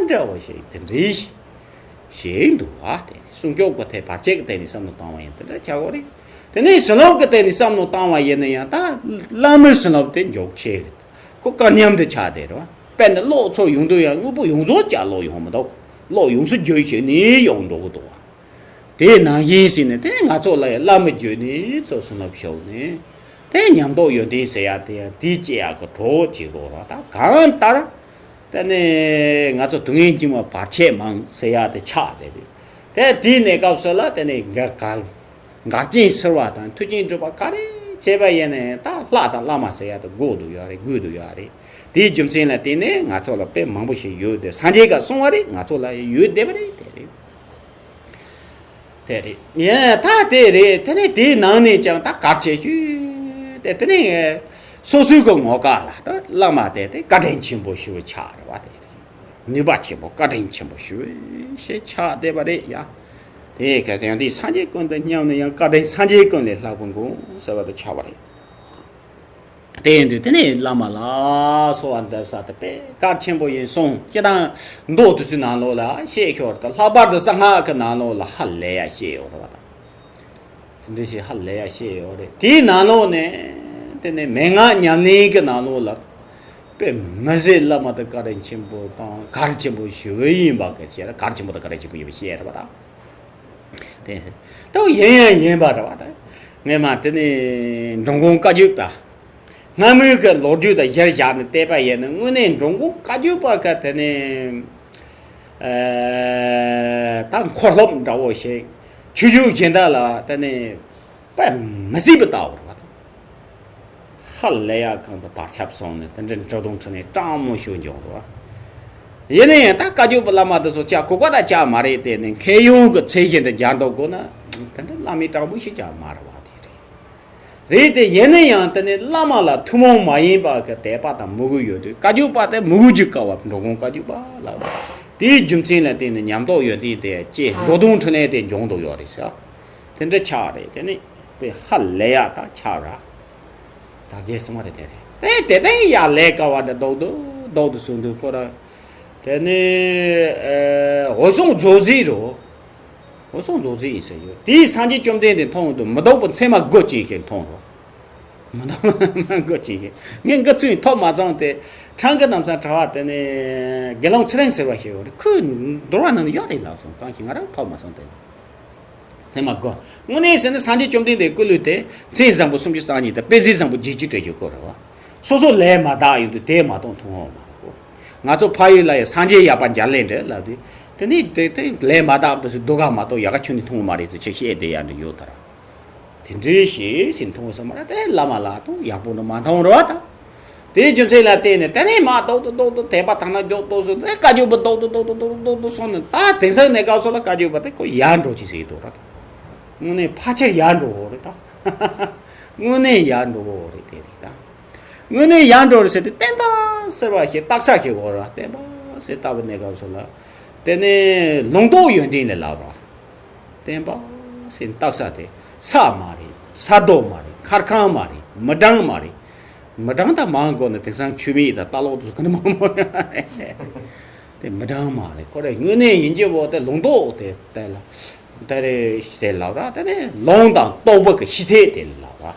འདྲ་བོ་ཞིག་དེ་འདྲ་ཞིག་འདུག་བ། དེ་སྲུང་སྐྱོབ་ཀྱི་ཐད་བར་ཆད་ཀྱི་སྟེང་ནས་བསམ་བློ་བཏང་བ་ཡིན་དེ་འདྲ་ཆགས་ཡོད་རེད། དེ་ནས་བྱིན་རླབས་ཀྱི་སྟེང་ནས་བསམ་བློ་བཏང་བ་ཡིན་ན་ཡང་ད་བླ་མའི་བྱིན་རླབས་དེ་འཇོག་ཆེ་རེད། ཁོ་དཀའ་མཉམ་དུ་ཆགས་བསྡད་རེད་བ། དཔེར་ན་གློག་ཚོ་ཡོང་དུས་ཡང་དངོས་པོ་ཡོངས་རྫོགས་ཅིག་གློག་ཡོང་མི་འདུག་གློག་ཡོངས་སུ་བརྗོད་བྱས་ནས་ཡོང་འགྲོ་གི་འདུག་བ། དེ་ནང་བཞིན་ཟེར་ནས་དེ་ང་ཚོ་ལ་ཡང་བླ་མ་བརྒྱུད་ནས་ཚོ་བྱིན་རླབས་ཞུགས་ནས་དེ་ཉམས་རྟོགས་ཡོན་ཏན་ཟེར་ཡ་དེ་ཡང་དེ་སྐྱེ་ཡག་གི་གྲོགས་བྱེད་དགོས་ར། ད་གང་ལྟར་དེ་ནས་ང་ཚོ་དུས་ངན་སྐྱིད་མ་བར་ཆད་མང་ཟེར་ཡ་དེ་ཆགས་བསྡད་དུས། དེ་དེའི་གནས་སྐབས་སུ་ལ་དེ་ནས་འགག་འགག་འགག་རྐྱེན་སེལ་བ་དང་མཐུ་རྐྱེན་སྒྲུབ་པ་ག་རེ་བྱས་པ་ཡིན་ནའི་ད་ལྷ་དང་བླ་མ་ཟེར་ཡ་དེ་དགོས་འདུག་ཡོད་རེད། དགོས་འདུག་ཡོད་རེད། དེའི་རྒྱུ་མཚན་ལ་བརྟེན་ནས་ང་ཚོ་ལ་དཔེ་མང་པོ་ཞིག་ཡོད་དེ་སངས་རྒྱས་ཀྱིས་གསུངས་པ་རེད། ང་ཚོ་ལ་ཡོད་བསྡད་པ་རེད། དེ་རེད། དེ་རེད། ཡིན་ད་དེ་རེད། དེ་ནས་དེའི་ནང་ནས་ཀྱང་ད་གལ་ཆེ་ཤོས་དེ་དེ་ནས་སོ་སོའི་གི་ངོ་དགའ་ལ་ད་བླ་མ་དེ་དེ་བཀའ་དྲིན་ཆེན་པོ་ཞེ་པོ་ཆགས་རེད་བ། དེ་རེད། ནུས་པ་ཆེན་པོ་བཀའ་དྲིན་ཆེན་པོ་ཞེ་པོ་ཞིག་ཆགས་བསྡད་པ་རེད་ཡ། དེ་ག་ཡང་དེ་སངས་རྒྱས་ཀུན་དང་མཉམ་ན་ཡང་བཀའ་དྲིན་སངས་རྒྱས་ཀུན་ལས་ལྷག་པའི་མགོན་ཟེར་བ་དེ་ཆགས་པ་རེད། དེ་ཡིན་དུས་དེ་ནས་བླ་མ་ལ་གསོལ་བ་འདེབས་ས་དེ་དཔེ་གལ་ཆེན་པོ་ཡིན་གསུངས། སྤྱིར་བཏང་མདོ་དེ་ཚོའི་ནང་ལོགས་ལ་བཤད་ཤོར་དང་། ལྷག་པར་དུ་གསང་སྔགས་ཀྱི་ནང་ལོགས་ལ་ཧ་ལས་ཡ་བཤད་ཡོད་རེད་བ་དང་། དེ་འདྲ་ཞིག་ཧ་ལས་ཡ་བཤད་ཡོད་རེད། དེའི་ནང་ལོགས་ནས་དེ་ནས་མན་ངག་ཉམས་ལེན་གྱི་ནང་ལོགས་ལ་དཔེ་མི་སྲིད་བླ་མ་དེ་བཀའ་དྲིན་ཆེན་པོ་དང་གལ་ཆེན་པོ་ཞེ་པོ་ཡིན་པ་གི་བཤད། གལ་ཆེན་པོ་དང་གལ་ཆེན་པོ་ཡིན་པ་བཤད་རེད་བ་དང་། དེ་ལྟ་བུ་ཡིན་ཡང་ཡིན་པ་རེད་བ་དང་། ངས་མ་དེ་ནས་འགྲོ་མགོན་བཀའ་བརྒྱུད་པ། སྔ་མོའི་གི་ལོ་རྒྱུས་དང་གཞིར་བཞག་ནས་བལྟས་པ་ཡིན་ན་དངོས་གནས་འགྲོ་མགོན་བཀའ་བརྒྱུད་པ་ག་དེ་ནས་ཨ་ད་འཁོར་སློབ་འདྲ་བོ་ཞིག་ཆོས་བརྒྱུད་གཞན་དག་ལ་དེ་ནས་དཔེ་མི་སྲིད་པའི་ལྟ་བུ་རེད་བ་དང་། ཧ་ལས་ཡག་གང་དུ་བར་ཁྱབ་སོང་ནས་དེ་འདྲའི་འབྲི་གདུང་ཁྲིད་ནས་སྤྲང་མོ་ཞུ་འབྱུང་རོ། ཡིན་ན་ཡང་ད་བཀའ་བརྒྱུད་པའི་བླ་མ་དེ་ཚོ་ཅག་གོ་བ་ད་ཅག་མ་རེད། དེ་ནི་མཁས་དབང་གི་ཚད་གཞི་འདྲ་སྦྱར་འདུག་དགོས་ན་དེ་འདྲ་བླ་མའི་སྤྲང་པོ་ཞིག་ཅག་མ་རེད་བ། དེ་རེད། རེད་དེ་ཡིན་ན་ཡང་དེ་ནི་བླ་མ་ལ་ཐུན་མོང་མ་ཡིན་པ་གི་དད་པ་དང་མོས་གུས་ཡོད་དུས་བཀའ་བརྒྱུད་པ་དེ་མོས་གུས་ཀྱི་དཀའ་བ་འགྲོ་མགོན་བཀའ་བརྒྱུད་པ་ལ་དེའི་རྒྱུ་མཚན་ལ་བརྟེན་ནས་ཉམས་རྟོགས་ཡོན་ཏན་དེ་ཅེས་འགྲོ་གདུང་ཁྲིད་ནས་དེ་འབྱུང་དུ་ཡོད་རེད་ཟེར། དེ་འདྲ་ཆགས་རེད། དེ་ནི་དཔེ་ཧ་ལས་ཡག་ད་ཆགས་ར། ད་རྒྱལ་སྲིད་མ་རེད་དེ་རེད། དེ་དེ་དེ་ཡག་ལས་ཀ་བ་འདྲ་རྡོག་རྡོག་རྡོག་ཏུ་སོང་དུས་ཁོ་ར། དེ་ནི་ཨེ་འོད་སྲུང་རྫོགས་སྲས་རོ། འོད་སྲུང་རྫོགས་སྲས་ཡིན་ཟེར་ཡོད། དེའི་སངས་རྒྱས་བཅོམ་ལྡན་འདས་མཐོང་དུས་མི་ལྡོག་པའི་མཚན་མ་དགུ་ཅན་ཞིག་མཐོང་རོ། མི་ལྡོག་པའི་མཚན་མ་དགུ་ཅན་ཞིག་ངས་འགའ་ཚུན་ཐོབ་མ་སོང་སྟེ། འཕྲང་གི་ནམ་སང་གྲྭ་བ་དེ་ནི་དགེ་སློང་ཚེ་རིང་ཟེར་བ་ཞིག་ཡོད་རེད། ཁོས་འདོར་བ་ནང་ནས་ཡོད་རེད་ལབ་སོང་། གང་ཞིག་ང་རང་ཐོབ་མ་སོང་སྟེ། མཚན་མ་དགུ། དངོས་གནས་ཟེར་ན་སངས་རྒྱས་བཅོམ་ལྡན་འདས་སྐུ་ལུས་དེ་མཚན་བཟང་པོ་སུམ་ཅུ་རྩ་གཉིས་དང་དཔེ་མཛོད་བཟང་པོ་བརྒྱད་ཅུ་དྲུག་ཅུ་བསྐོར་རེད་བ། སོ་སོ་ལས་མ་དག་ཡོང་དུས་དེ་མ་གཏོགས་མཐོང་བ་མ་རེད་གོ། ང་ཚོ་ཕ་ཡུལ་ལ་ཡང་སངས་རྒྱས་ཡབ་པ་འཇར་ལེན་འདྲ་ལབ་དུས། དེ་ནི་དེ་དེ་ལས་མ་དག་པ་སུ་སྡུག་ག་མ་གཏོགས་ཡག་ག་ཁྱོན་ནས་མཐོང་བ་མ་རེད་ཟེར་ཁྱེད་བཤད་བསྡད་ཡག་འདྲ་ཡོད་ད་ར། དེ་འདྲའི་ཞེས་ཟིན་མཐོང་སོང་མ་རེད། དེ་བླ་མ་ལ་དང་ཡག་པོ་འདྲ་མ་མཐོང་རེད་བ་ད། དེའི་རྒྱུ་མཚན་ལ་བརྟེན་ནས་དེ་ནས་མ་ཏོག་ཏོག་ཏོག་ཏོག་དད་པ་དག་སྣང་མགྱོགས་ཏོག་སོང་། དེ་བཀའ་བརྒྱུད་པ་ཏོག་ཏོག་ཏོག་ཏོག་ཏོག་ཏོག་སོང་ནས་ད་དེང་སང་གནས་སྐབས་སུ་ལ་བཀའ་བརྒྱུད་པ་དེ་ཁོ་ཡར་འགྲོ་ཅིག་ཟེར་གྱི་འདུག་ར། དངོས་གནས་ཕལ་ཆེར་ཡར་འགྲོ་འོ་རེད་ད། དངོས་གནས་ཡར་འགྲོ་འོ་རེད་དེ་རེད་ད། དངོས་གནས་ཡར་འགྲོ་རེད་ཟེར་དུས་བསྟན་པ་ཟེར་བ་ཞིག་རྟགས་ས་ཞིག་འོ་ར། བསྟན་པ་ཟེར་ལྟ་བུ་གནས་སྐབས་སུ་ལ། དེ་ནས་ལུང་རྟོགས་ཡོན་ཏན་ལས་ལབ་ར། བསྟན་པ་ཟེར་རྟགས་ས་དེ་ས་མ་རེད། ས་རྡོ་མ་རེད། མཁར་ཁང་མ་རེད། མི་གྲངས་མ་རེད། མི་གྲངས་ད་མང་དགོས་ན་དེང་སང་ཆུ་མིག་དང་ལྟ་ལོག་དུ་ག་ནི་མང་མང་རེད། དེ་མི་གྲངས་མ་རེད། ཁོ་རེ་དངོས་གནས་ཡིན་གྱི་བོ་དེ་ལུང་རྟོགས་དེ་དེ་ལ་དེ་རེད་ཟེར་ལབ་ར། དེ་ནས་ལུང་དང་རྟོགས་པ་གི་ཤེས་ཚད་དེ་ལབ་ར།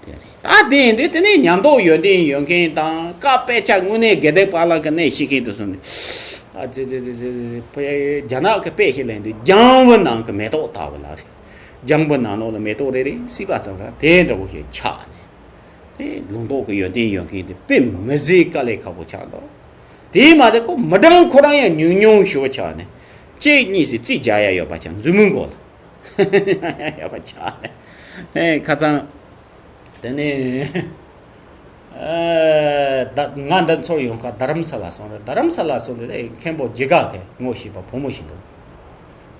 དེ་རེད། ད་དེ་ཡིན་དུས་དེ་ནས་ཉམས་རྟོགས་ཡོན་ཏན་ཡོད་མཁན་དང་བཀའ་དཔེ་ཆ་དངོས་གནས་དགེ་ལྡན་པ་ལགས་ཀྱི་གནས་ཤེས་མཁན་དུ་སོང་ནས། ཨ་ཙི་ཙི་ཙི་ཙི་ཙི། རྒྱ་ནག་གི་དཔེ་ཞིག་ལེན་དུས་སྦྱང་བའི་ནང་གི་མེ་ཏོག་ལྟ་བུ་ལ་རེད། སྦྱང་བའི་ནང་ལོགས་ལ་མེ་ཏོག་རེ་རེ་སྲིད་པ་ཙམ་ར་དེ་འདྲ་བོ་ཞིག་ཆགས་ནས། དེ་ལུང་རྟོགས་ཀྱི་ཡོན་ཏན་ཡོད་མཁན་དེ་དཔེ་མི་སྲིད་དཀའ་ལས་ཁག་པོ་ཆགས་འདུག་དེས་མ་ཚད་ཁོ་མི་གྲངས་ཁོ་རང་ཡང་ཉུང་ཉུང་ཞུ་བ་ཆགས་ནས། གཅིག་གཉིས་སུ་རྩིས་རྒྱག་ཡ་ཡོད་པ་ཆགས། མཛུབ་མོའི་མགོ་ལ་ཡོད་པ་ཆགས་ནས། ཨེ་ཁ་ཚང་། དེ་ནས་ ཨ། ད་ང་འདི་ཚོར་ཡོང་ཁ་རྡ་རམ་ས་ལ་སོང་རེད། རྡ་རམ་ས་ལ་སོང་དུས་དེ་མཁན་པོ་འཇིགས་དགའ་གི་ངོ་ཤེས་པ་བུ་མོ་ཞིག་འདུག་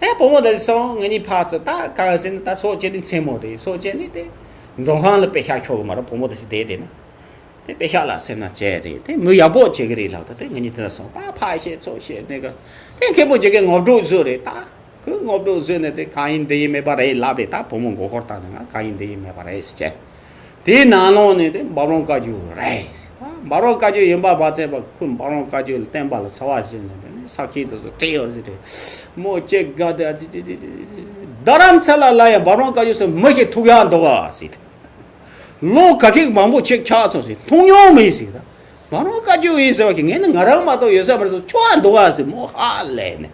དེ་བུ་མོ་དེ་སོང་ངེད་གཉིས་ཕར་ཚུར་ད་གང་ཟེར་ན་ད་སོག་ཅེ་ནི་མཚན་མོ་རེད། སོག་ཅེ་ནི་དེ་མགྲོན་ཁང་ལ་དཔེ་ཤག་ཁྱོག་གི་མ་རེད། བུ་མོ་དེ་སི་དེ་དེ་ན། དེ་དཔེ་ཤག་ལ་སེམས་ན་བྱས་རེད། དེ་མི་ཡག་པོ་བྱེད་ཀྱི་རེད་ལགས། ད་དེ་ངེད་གཉིས་དེ་ན་སོང་ཕ་ཕ་བཤད་ཚོ་བཤད་ནས་ག་དེ་མཁན་པོ་འཇིགས་དགའི་ངོ་སྤྲོད་བཟོས་རེད། ད་ཁོས་ངོ་སྤྲོད་བཟོས་ནས་དེ་གང་ཡིན་འདི་ཡིན་མེད་པ་རེད་ལབ་རེད། ད་བུ་མོ་མགོ་སྐོར་བཏང་ནས་ང་གང་ཡིན་འདི་ཡིན་མེད་པ་རེད་ཟེར་བྱས། དེའི་ནང་ལོགས་ནས་དེ་འབའ་རོང་བཀའ་བརྒྱུད་རེད། ད་འབའ་རོང་བཀའ་བརྒྱུད་ཡིན་པ་མ་ཚད་པ་ཁོས་འབའ་རོང་བཀའ་བརྒྱུད་ལ་བསྟན་པ་ལ་ཚ་བ་བྱས་ནས་དེ་ནས་ས་ཁྱི་དེ་ཚོ་བྲིས་ཡོད་ཟེར་ཏེ། མོ་ཅེ་དགའ་དེ་ཨ་ཙི་ཙི་ཙི་ཙི་ཙི། རྡ་རམ་ས་ལ་ལ་ཡང་འབའ་རོང་བཀའ་བརྒྱུད་ཟེར་མི་ཞིག་ཐུག་ཡག་འདུག་ག་ཟེར་ཏེ། ལོ་ག་ཁེག་མང་པོ་ཆེག་ཆགས་སོང་ཟེར། མཐོང་མྱོང་མེད་ཟེར། ད་མ་རང་བཀའ་བརྒྱུད་ཡིན་ཟེར་བ་གི་ངས་ནི་ང་རང་མ་གཏོགས་ཡོད་ས་མ་རེད་ཟེར། ཁྱོ་ཨ་འདུག་ག་ཟེར། མོ་ཧ་ལས་ནས།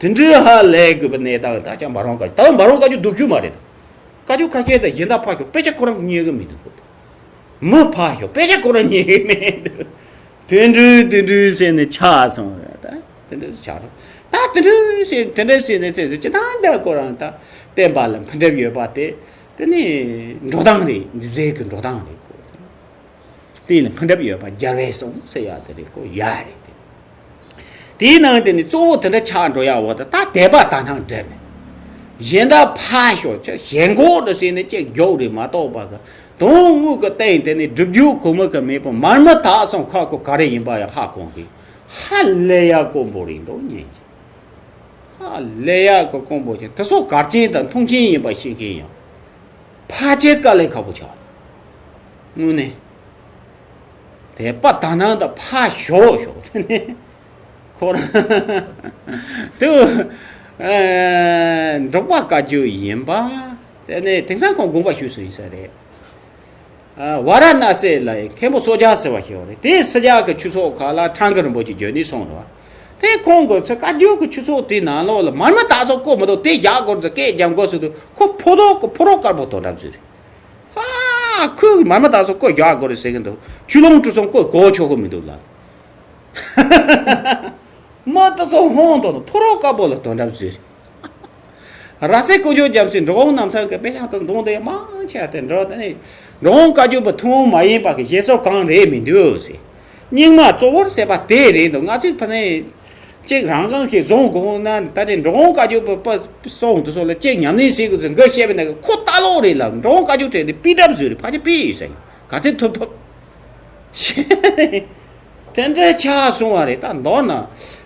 དེ་འདྲའི་ཧ་ལས་དགོས་པའི་གནས་སྟངས། ད་ཅང་མ་རང་བཀའ་བརྒྱུད། ད་མ་རང་བཀའ་བརྒྱུད་སྡུག་ཤོས་མ་རེད། ད་བཀའ་བརྒྱུད་ཁ་ཤས་དང་གཞན་དག་ཕར་ཞོག་དཔེ་ཆ་ཁོ་རང་རྙེད་གི་མི་འདུག་གོ། མི་ཕར་ཞོག་དཔེ་ཆ་ཁོ་རང་རྙེད་གི་མི་འདུག་དེ་འདྲའི་དེ་འདྲའི་ཟེར་ནས་ཆགས་སོང་རེད། ད་དེ་འདྲའི་ཆགས་རོགས། ད་དེ་འདྲའི་ཟེར་དེ་འདྲའི་ཟེར་ནས་ཚེ་འདི་ཅི་ད་འདྲ་ཁོ་རང་ད་བསྟན་པ་ལ་འཕེལ་འགྲིབ་ཡོད་པ་དེ། དེ་ནི་འགྲོ་སྟངས་རེད། འདི་ཟེར་གི་འགྲོ་སྟངས་རེད་གོ། དེ་ལ་འཕེལ་འགྲིབ་ཡོད་པ་རྒྱལ་བས་གསུངས་ཟེར་ཡག་དེ་རེད་གོ། ཡ་རེད་དེ། དེའི་ནང་དེ་ནི་གཙོ་བོ་དེ་འདྲ་ཆགས་འགྲོ་ཡག་འོ། ད་ད་དད་པ་དག་སྣང་འདྲེན་ནས་གཞན་དག་ཕར་ཞོག་ཆ་ཞེན་ཁོག་འདྲ་ཟེར་ནས་ཅིག་མགྱོགས་རེད་མ་གཏོགས་པ་གི་དོན་དངོས་ཀྱི་སྟེང་དེ་ནི་སྒྲུབ་རྒྱུ་གོ་མི་གི་མེད་པ་མར་མི་དག་སོང་ཁ་ཁོ་ག་རེ་ཡིན་པ་ཡང་ཧ་གོ་གི། ཧ་ལས་ཡག་དཀོན་པོ་རེད་འདུག་ཉན་གྱི། ཧ་ལས་ཡག་གི་དཀོན་པོ་ཆེ། དེ་ཚོ་གར་ཆེན་དང་མཐོང་ཆེན་ཡིན་པ་ཤེས་མཁན་ཡང་ཕལ་ཆེར་དཀའ་ལས་ཁག་པོ་ཆགས། དངོས་གནས། དད་པ་དག་སྣང་དང་ཕར་ཞོག་ཞོག་དེ་ནས་ཁོ་རང་དུ་འབྲོག་པ་བཀའ་བརྒྱུད་ཡིན་པ། དེ་ནས་དེང་སང་ཁོང་དགོངས་པ་ཞུས་སུ་ཡིན་ས་རེད། ཝཱ་ར་ཎ་སི་ལ་མཁན་པོ་སོ་ཇ་ཟེར་བ་ཞིག་ཡོད་རེད། དེ་སི་ཇ་གི་ཆོས་ཚོགས་ཁག་ལ་ཁྲང་གི་རིན་པོ་ཆེ་བརྒྱུད་ནས་སོང་རེད་བ། དེ་ཁོང་གི་ཚེ་བཀའ་བརྒྱུད་ཀྱི་ཆོས་ཚོགས་དེའི་ནང་ལོགས་ལ་མར་མི་དག་ས་བསྐོ་མི་འདུག་དེ་བཞག་དགོས་ཚེ་སྐད་རྒྱབ་དགོས་ཟེར་དུས་ཁོ་ཕོ་ཐོག་གི་ཕོ་རོག་དཀར་པོ་དོན་གྲུབ་ཟེར་རེད། ཧ། ཁོས་མར་མི་དག་ས་བསྐོ་རྒྱག་དགོས་རེད་ཟེར་གི་འདུག་ཆོས་ལུང་གྲུ་ཚང་བསྐོ་གོ་ཆོག་གི་མི་འདུག་ལ། མ་དེ་ཚོ་ཧོང་དང་ཕོ་རོག་དཀར་པོ་ལ་དོན་གྲུབ་ཟེར། ར་སེ་ཀོ་ཇོ་རྒྱབ་སའི་འགྲོ་འོང་རྣམ་ཚང་གི་དཔེ་ཆ་དང་གདོང་དེ་མང་ཆེ་བ་དེ་འགྲོ་དེ་ནི་འགྲོ་འོང་བཀའ་བརྒྱུད་པ་ཐུན་མོང་མ་ཡིན་པ་གི་བཞེད་སྲོལ་གང་རེད་མི་འདུག་ཟེར། རྙིང་མ་གཙོ་བོར་ཟེར་བ་དེ་རེད་འདུག་ང་ཚོས་ཕ་ནས་གཅིག་རང་གང་ཞིག་བཟུང་དགོས་ན་ད་དེ་འགྲོ་འོང་བཀའ་བརྒྱུད་པ་པ་སོང་དུ་སོགས་ལ་གཅིག་ཉམས་ལེན་བྱེད་དགོས་ཚུལ་འགའ་བཤད་པའི་ནང་གི་ཁོ་ལྟ་ལོག་རེད་ལ། འགྲོ་འོང་བཀའ་བརྒྱུད་བྲལ་ཏེ་པི་གྲབས་བཟོས་རེད། ཕ་ཆེ་པི་ཡོད་ཟེར་ག་ཚད་ཐུབ་ཐུབ། དེ་འདྲ་ཆགས་སོང་བ་རེད། ད་མདོར་ན་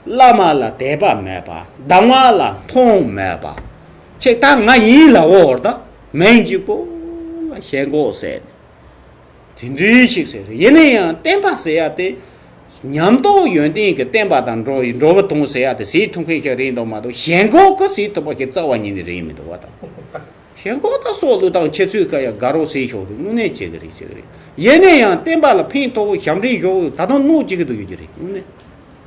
བླ་མ་ལ་དད་པ་མེད་པ། གདམས་ངག་ལ་མཐོང་མེད་པ། ཆེ་ད་ང་ཡིན་ལ་འོར་ད་མིང་གཅིག་པོ་ལ་ཞེན་ཁོག་ཟེར་ནས་དེ་འདྲའི་ཞིག་ཟེར། ཡིན་ན་ཡང་བསྟན་པ་ཟེར་ཡ་དེ་ཉམས་རྟོགས་ཡོན་ཏན་གྱི་བསྟན་པ་དང་འགྲོ་འགྲོ་བ་དང་ཟེར་ཡ་དེ་ཟེར་ཐུབ་མཁན་ཞིག་རེད་འདུག་མ་གཏོགས་ཞེན་ཁོག་གི་ཟེར་ཐུབ་པ་ཞིག་རྩ་བ་ཉིད་ནས་རེད་མི་འདུག་བ་དང་། ཞེན་ཁོག་དང་སྲོག་བློས་བཏང་ཁྱེད་ཚོའི་བཀའ་ཡང་དགའ་རོགས་ཟེར་ཞོག་རེད། དངོས་གནས་བྱེད་ཀྱི་རེད། བྱེད་ཀྱི་རེད། ཡིན་ན་ཡང་བསྟན་པ་ལ་ཕན་ཐོགས་པའི་ཞབས་འདྲེན་ཞོག་ད་དུང་གནོད་བྱེད་ཀྱི་འདུག་ཡོད་ཀྱི་རེད། དངོས་གནས་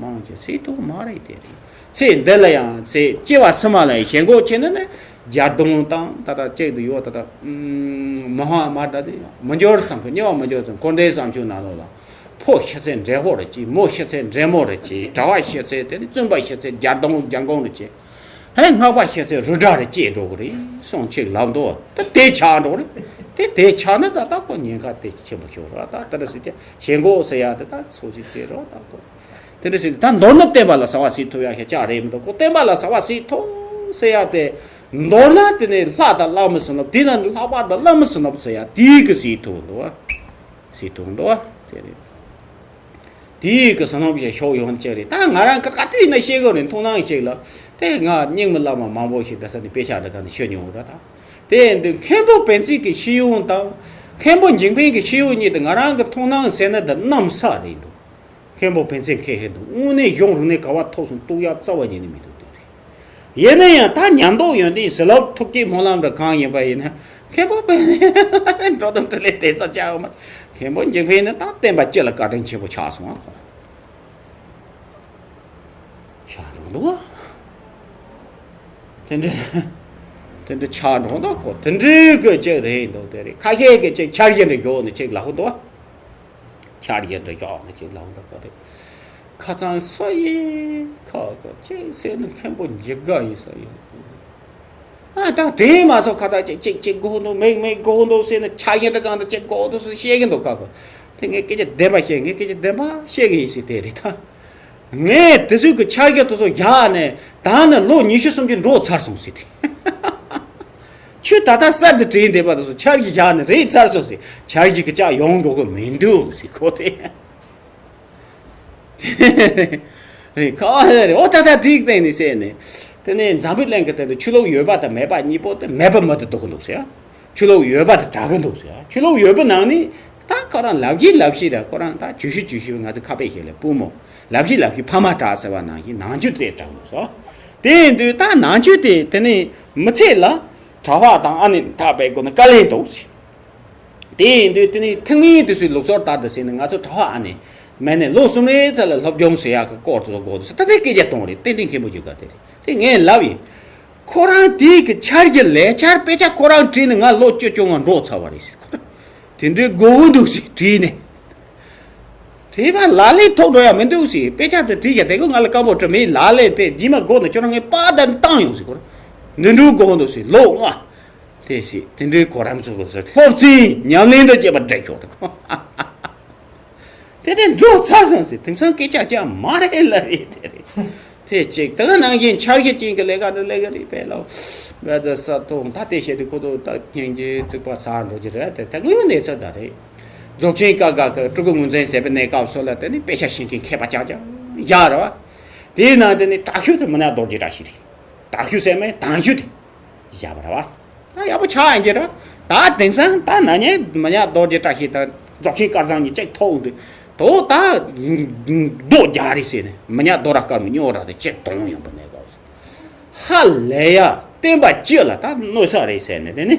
མང་ཆེ་ཟེར་ཐུབ་མ་རེད་དེ་རེད། ཚེ་འདི་ལ་ཡང་ཚེ་སྐྱེ་བ་ཕྱི་མ་ལ་ཡང་ཞེན་ཁོག་བྱས་ན་ནི་རྒྱ་གདོང་དང་ད་ལྟ་གཅིག་ཏུ་ཡོད། ད་ལྟ་མ་ཧ་མ་ད་དེ་མི་འབྱོར་ཙམ་གྱི་ཉེ་བ་མི་འབྱོར་ཙམ་འཁོར་འདས་བྱང་ཆུབ་ནང་ལོགས་ལ་ཕོ་ཤི་ཚེ་འདྲེ་ཧོ་རེ་སྐྱེ། མོ་ཤི་ཚེ་འདྲེ་མོ་རེ་སྐྱེ། གྲྭ་བ་ཤི་ཚེ་དེ་ནི་བཙུན་པ་ཤི་ཚེ་རྒྱ་གདོང་རྒྱ་འགོང་རེ་སྐྱེ། ཧེ་སྔགས་པ་ཤི་ཚེ་རུ་དྲ་རེ་སྐྱེས་འགྲོ་གི་རེད་གསུངས་ཅིག་ལབ་འདུག་ད་དེ་ཆགས་འགྲོ་རེད། དེ་དེ་ཆགས་ན་ད་ད་ཁོ་ཉེན་ཁ་དེ་ཆེན་པོ་ཤོར་ར། ད་ད་ད་ཟེར་ཅེ་ཞེན་ཁོག་ཟེར་ཡ་དེ་ད་ཚོ་ཅིག་དེ་རོ་ད་ཁོ་དེ་འདྲ་ཟེར། ད་མདོར་ན་བསྟན་པ་ལ་ཟ་བ་ཟེར་ཐུབ་ཡ་ཞེ་ཅག་རེད་མི་འདུག་ཁོ་བསྟན་པ་ལ་ཟ་བ་ཟེར་ཐུབ་ཟེར་ཡ་དེ་མདོར་ན་དེ་ནས་ལྷ་དང་ལྷ་མོ་བསོད་ནམས། དེ་ན་ནི་ལྷག་པར་དུ་བླ་མ་བསོད་ནམས་ཟེར་ཡ་དེའི་གི་ཟེར་ཐུབ་འདུག་བ། ཟེར་ཐུབ་འདུག་བ། དེ་རེད། དེའི་གི་བསོད་ནམས་ཀྱི་ཕྱོགས་ཡོང་ཅེས་རེད། ད་ང་རང་གི་ག་དུས་ན་ཤེས་གི་རེད། མཐོང་སྣང་ཞིག་ལ་དེ་ང་རྙིང་མ་བླ་མ་མང་པོ་ཞིག་དེ་ས་ནས་དཔེ་ཆ་འདྲ་ག་ནས་ཤོད་མྱོང་ར། ད་དེ་འདི་མཁན་པོ་བན་ཚེ་གི་ཤེས་ཡོན་དང་མཁན་པོ་འཇིགས་འཕེན་གི་ཤེས་ཡོན་གཉིས་དེ་ང་རང་གི་མཐོང་སྣང་ཟེར་ན་ད་གནམ་ས་རེད་འདུག་མཁན་པོ་བན་ཚེ་མཁས་ཧེ་འདུག་དངོས་གནས་གཞུང་རིག་གནས་ག་བ་ཐོག་སོང་གཏུག་ཡག་རྩ་བ་ཉིད་ནས་མི་འདུག་དེ་རེད། ཡིན་ན་ཡང་ད་ཉམས་རྟོགས་ཡོན་ཏན་ཟིལ་ལབ་ཐུགས་བསྐྱེད་སྨོན་ལམ་འདྲ་གང་ཡིན་པ་ཡིན་ན་མཁན་པོ་བན་ཚེ་འགྲོ་དོན་འཕྲིན་ལས་དེ་ཙམ་ཆགས་ཡོད་མ། མཁན་པོ་འཇིགས་འཕེན་ནི་ད་བསྟན་པ་སྤྱི་ལ་བཀའ་དྲིན་ཆེན་པོ་ཆགས་སོང་ཨ་ཁོང་། ཆགས་འགྲོ་འདུག་བ། དེ་འདྲ་དེ་འདྲ་ཆགས་འགྲོ་འདུག་ཁོ། དེ་འདྲའི་གི་ཅིག་རེད་འདུག་དེ་རེད། ཁ་ཤས་ཀྱི་ཅིག་འཆར་གཞི་འདྲ་ཞོག་ནས་ཅིག་ལབ་འདུག་བ། འཆར་གཞི་འདྲ་ཞོག་ནས་ཅིག་ལབ་འདུག་ཁོ་དེ། ཁ་ཚང་སོ་ཡི་ཁ་ཁ་ཅིག་ཟེར་ནས་མཁན་པོ་འཇིགས་དགའ་ཡིན་ས་ཡོད། ཨ་ད་དྲན་མ་སོང་། ཁ་ཚ་ཅིག་ཅིག་ཅིག་དགོས་འདུག་མིག་མིག་དགོས་འདུག་ཟེར་ནས་ཆ་ཡན་དྲ་གང་དུ་ཅིག་དགོས་འདུག་ཟེར་བཤད་ཀྱི་འདུག་ཁ་ཁོ། ད་ ངས་སྐད་ཆ་བདེན་པ་བཤད། ངས་སྐད་ཆ་བདེན་པ་བཤད་གི་ཡིན་ཟེར་དེ་རེད་ད། ངས་དེ་ཚོའི་གི་ཕྱག་རྒྱ་དེ་ཚོ་བཞག་ནས་ད་ནི་ལོ་ཉི་ཤུ་སུམ་ཅུ་འགྲོ་ཚར་སོང་ཟེར་དེ། ཁྱོད་ད་ལྟ་གསར་དུ་བྲིས་བསྡད་པ་དེ་ཚོ་ཕྱག་རྒྱ་བཞག་ནས་རེད་ཚར་སོང་ཟེར། ཕྱག་རྒྱ་གི་ལྕགས་ཡོང་འགྲོ་གི་མི་འདུག་ཟེར་ཁོ་དེ། རེད་ཁ་བ་རེད། འོ་ད་ད་དེའི་སྟེང་ནས་བཤད་ནས། དེ་ནས་འཛམ་བུའི་གླིང་གི་སྟེང་དུ་ཆོས་ལུགས་ཡོད་པ་དང་མེད་པ་གཉིས་པོ་དེ་མེད་པ་མི་དེ་འདུག་གི་འདུག་ཟེར། ཆོས་ལུགས་ཡོད་པ་དེ་དྲག་གི་འདུག་ཟེར། ཆོས་ལུགས་ཡོད་པའི་ནང་ནས་ད་ཁོ་རང་ལབ་ཤི་ལབ་ཤི་ར། ཁོ་རང་ད་བྱུས་ཤི་བྱུས་ཤི་ང་ཚོ་ཁ་དཔེ་བཤད་ལ་བུ་མོ་ལབ་ཤི་ལབ་ཤི་ཕ་མ་དྲག་ཟེར་བ་ནང་བཞིན་ནང་ཆོས་དེ་དྲག་འདུག་ཟེར། དེ་ཡིན་དུས་ད་ནང་ཆོས་དེ་དེ་ནས་མི་ཚེ་ལ་གྲྭ་པ་དང་ཨ་ནི་ད་པའི་སྒོ་ནས་དཀའ་ལས་འདུག་ཟེར། དེ་ཡིན་དུས་དེ་ནི་ཐེག་དམན་དེ་ཚོའི་ལུགས་སྲོལ་ལྟར་དུ་ཟེར་ནས་ང་ཚོ་གྲྭ་པ་ཨ་ནི་མེད་ནས་ལོ་གསུམ་རེའི་ཚད་ལ་སློབ་སྦྱོང་བྱེད་ཡག་གི་སྐོར་དུ་གོ་དུ་ཟེར། ད་ལྟའི་སྐད་ཆ་གཏོང་རེད། ཏན་ཏན་མཁན་པོ་ཅིག་ག་དེ་རེད། དེ་ངས་ལབ་ཡིན། ཁོ་རང་དེའི་གི་ཕྱག་རྒྱ་ལས་འཆར་དཔེ་ཆ་ཁོ་རང་བྲིས་ནས་ང་ལོ་བཅུ་བཅོ་ལྔ་འགྲོ་ཚར་བ་རེད་ཟེར། ཁོ་རང་དེ་འདྲའི་མགོ་བོ་འདུག་ཟེར་བྲིས་ནས། བྲིས་པ་ལག་ལེན་ཐོགས་འགྲོ་ཡ་མི་འདུག་ཟེར། དཔེ་ཆ་དེ་བྲིས་ཀྱང་དེ་ཁོ་ང་ལ་སྐམ་པོ་བྲི་མེད་ལག་ལེན་དེ་རྗེས་མ་མགོ་ནས་ཁྱོད་རང་ངས་པར་དེ་བཏང་ཡོང་ཟེར། ཁོ་རང་འདི་འདྲའི་མགོ་བོ་འདུག་ཟེར། ལོ་ལྔ། དེ་ཞིག་དེ་འདྲའི་གོ་རམ་ཚོ་གོ་ཚོ་སློབ་ཚན་ཉམས་ལེན་དུ་བྱེད་པ་འགྲིག་ཤོག་དེ་དེ་འགྲོ་ཚར་སོང་ཟེར། དེང་སང་སྐད་ཆ་ཅང་མ་རེད་ལ་རེད་དེ་རེད། དེ་གཅིག་དེ་ག་ནང་བཞིན་འཆར་གཞི་ཅན་གྱི་ལས་ཀ་འདི་ལས་ཀ་རེད་པས་ལོ། བལ་དུ་ས་མཐོང་ད་དེ་བཤད་དུས་ཁོ་ཚོ་ད་སྙིང་རྗེ་བརྩིགས་པ་ཟ་འགྲོ་གི་རེད། དེ་ད་དངོས་ཡོད་གནས་ཚུལ་ད་རེད། རྫོགས་ཆེན་བཀའ་བསྒོ་གི་སྤྲུལ་སྐུ་ངོས་འཛིན་ཟེར་བའི་གནས་སྐབས་སུ་ལ་དེ་ནི་དཔེ་ཆ་ཤེས་མཁན་མཁས་པ་རྐྱང་རྐྱང་བཞག་རེད་བ། དེའི་ནང་དེ་ནི་དྲག་ཤོས་དེ་མི་ནག་རྡོ་རྗེ་བཀྲ་ཤིས་རེད། དྲག་ཤོས་ཟེར་མེད་དང་ཤོས་དེ་བཞག་པ་རེད་བ། ད་ཡག་པོ་ཆགས་ཡིན་གྱི་རེད། ད་དེང་སང་ད་ན་ནས་མི་ནག་རྡོ་རྗེ་བཀྲ་ཤིས་དང་རྫོགས་ཆེན་སྐལ་བཟང་གཉིས་གཅིག་ཐོག་འདུག་དོ་ད་རྡོ་རྒྱག་རེད་ཟེར་ནས་མི་ནག་རྡོ་ར་དཀར་མོ་སྨྱོ་ར་དེ་གཅིག་གཏོང་ཡོང་པ་ནས་གོ། ཧ་ལས་ཡ། བསྟན་པ་སྤྱི་ལ་ད་གནོད་ས་རེད་ཟེར་ནས་དེ་ནི་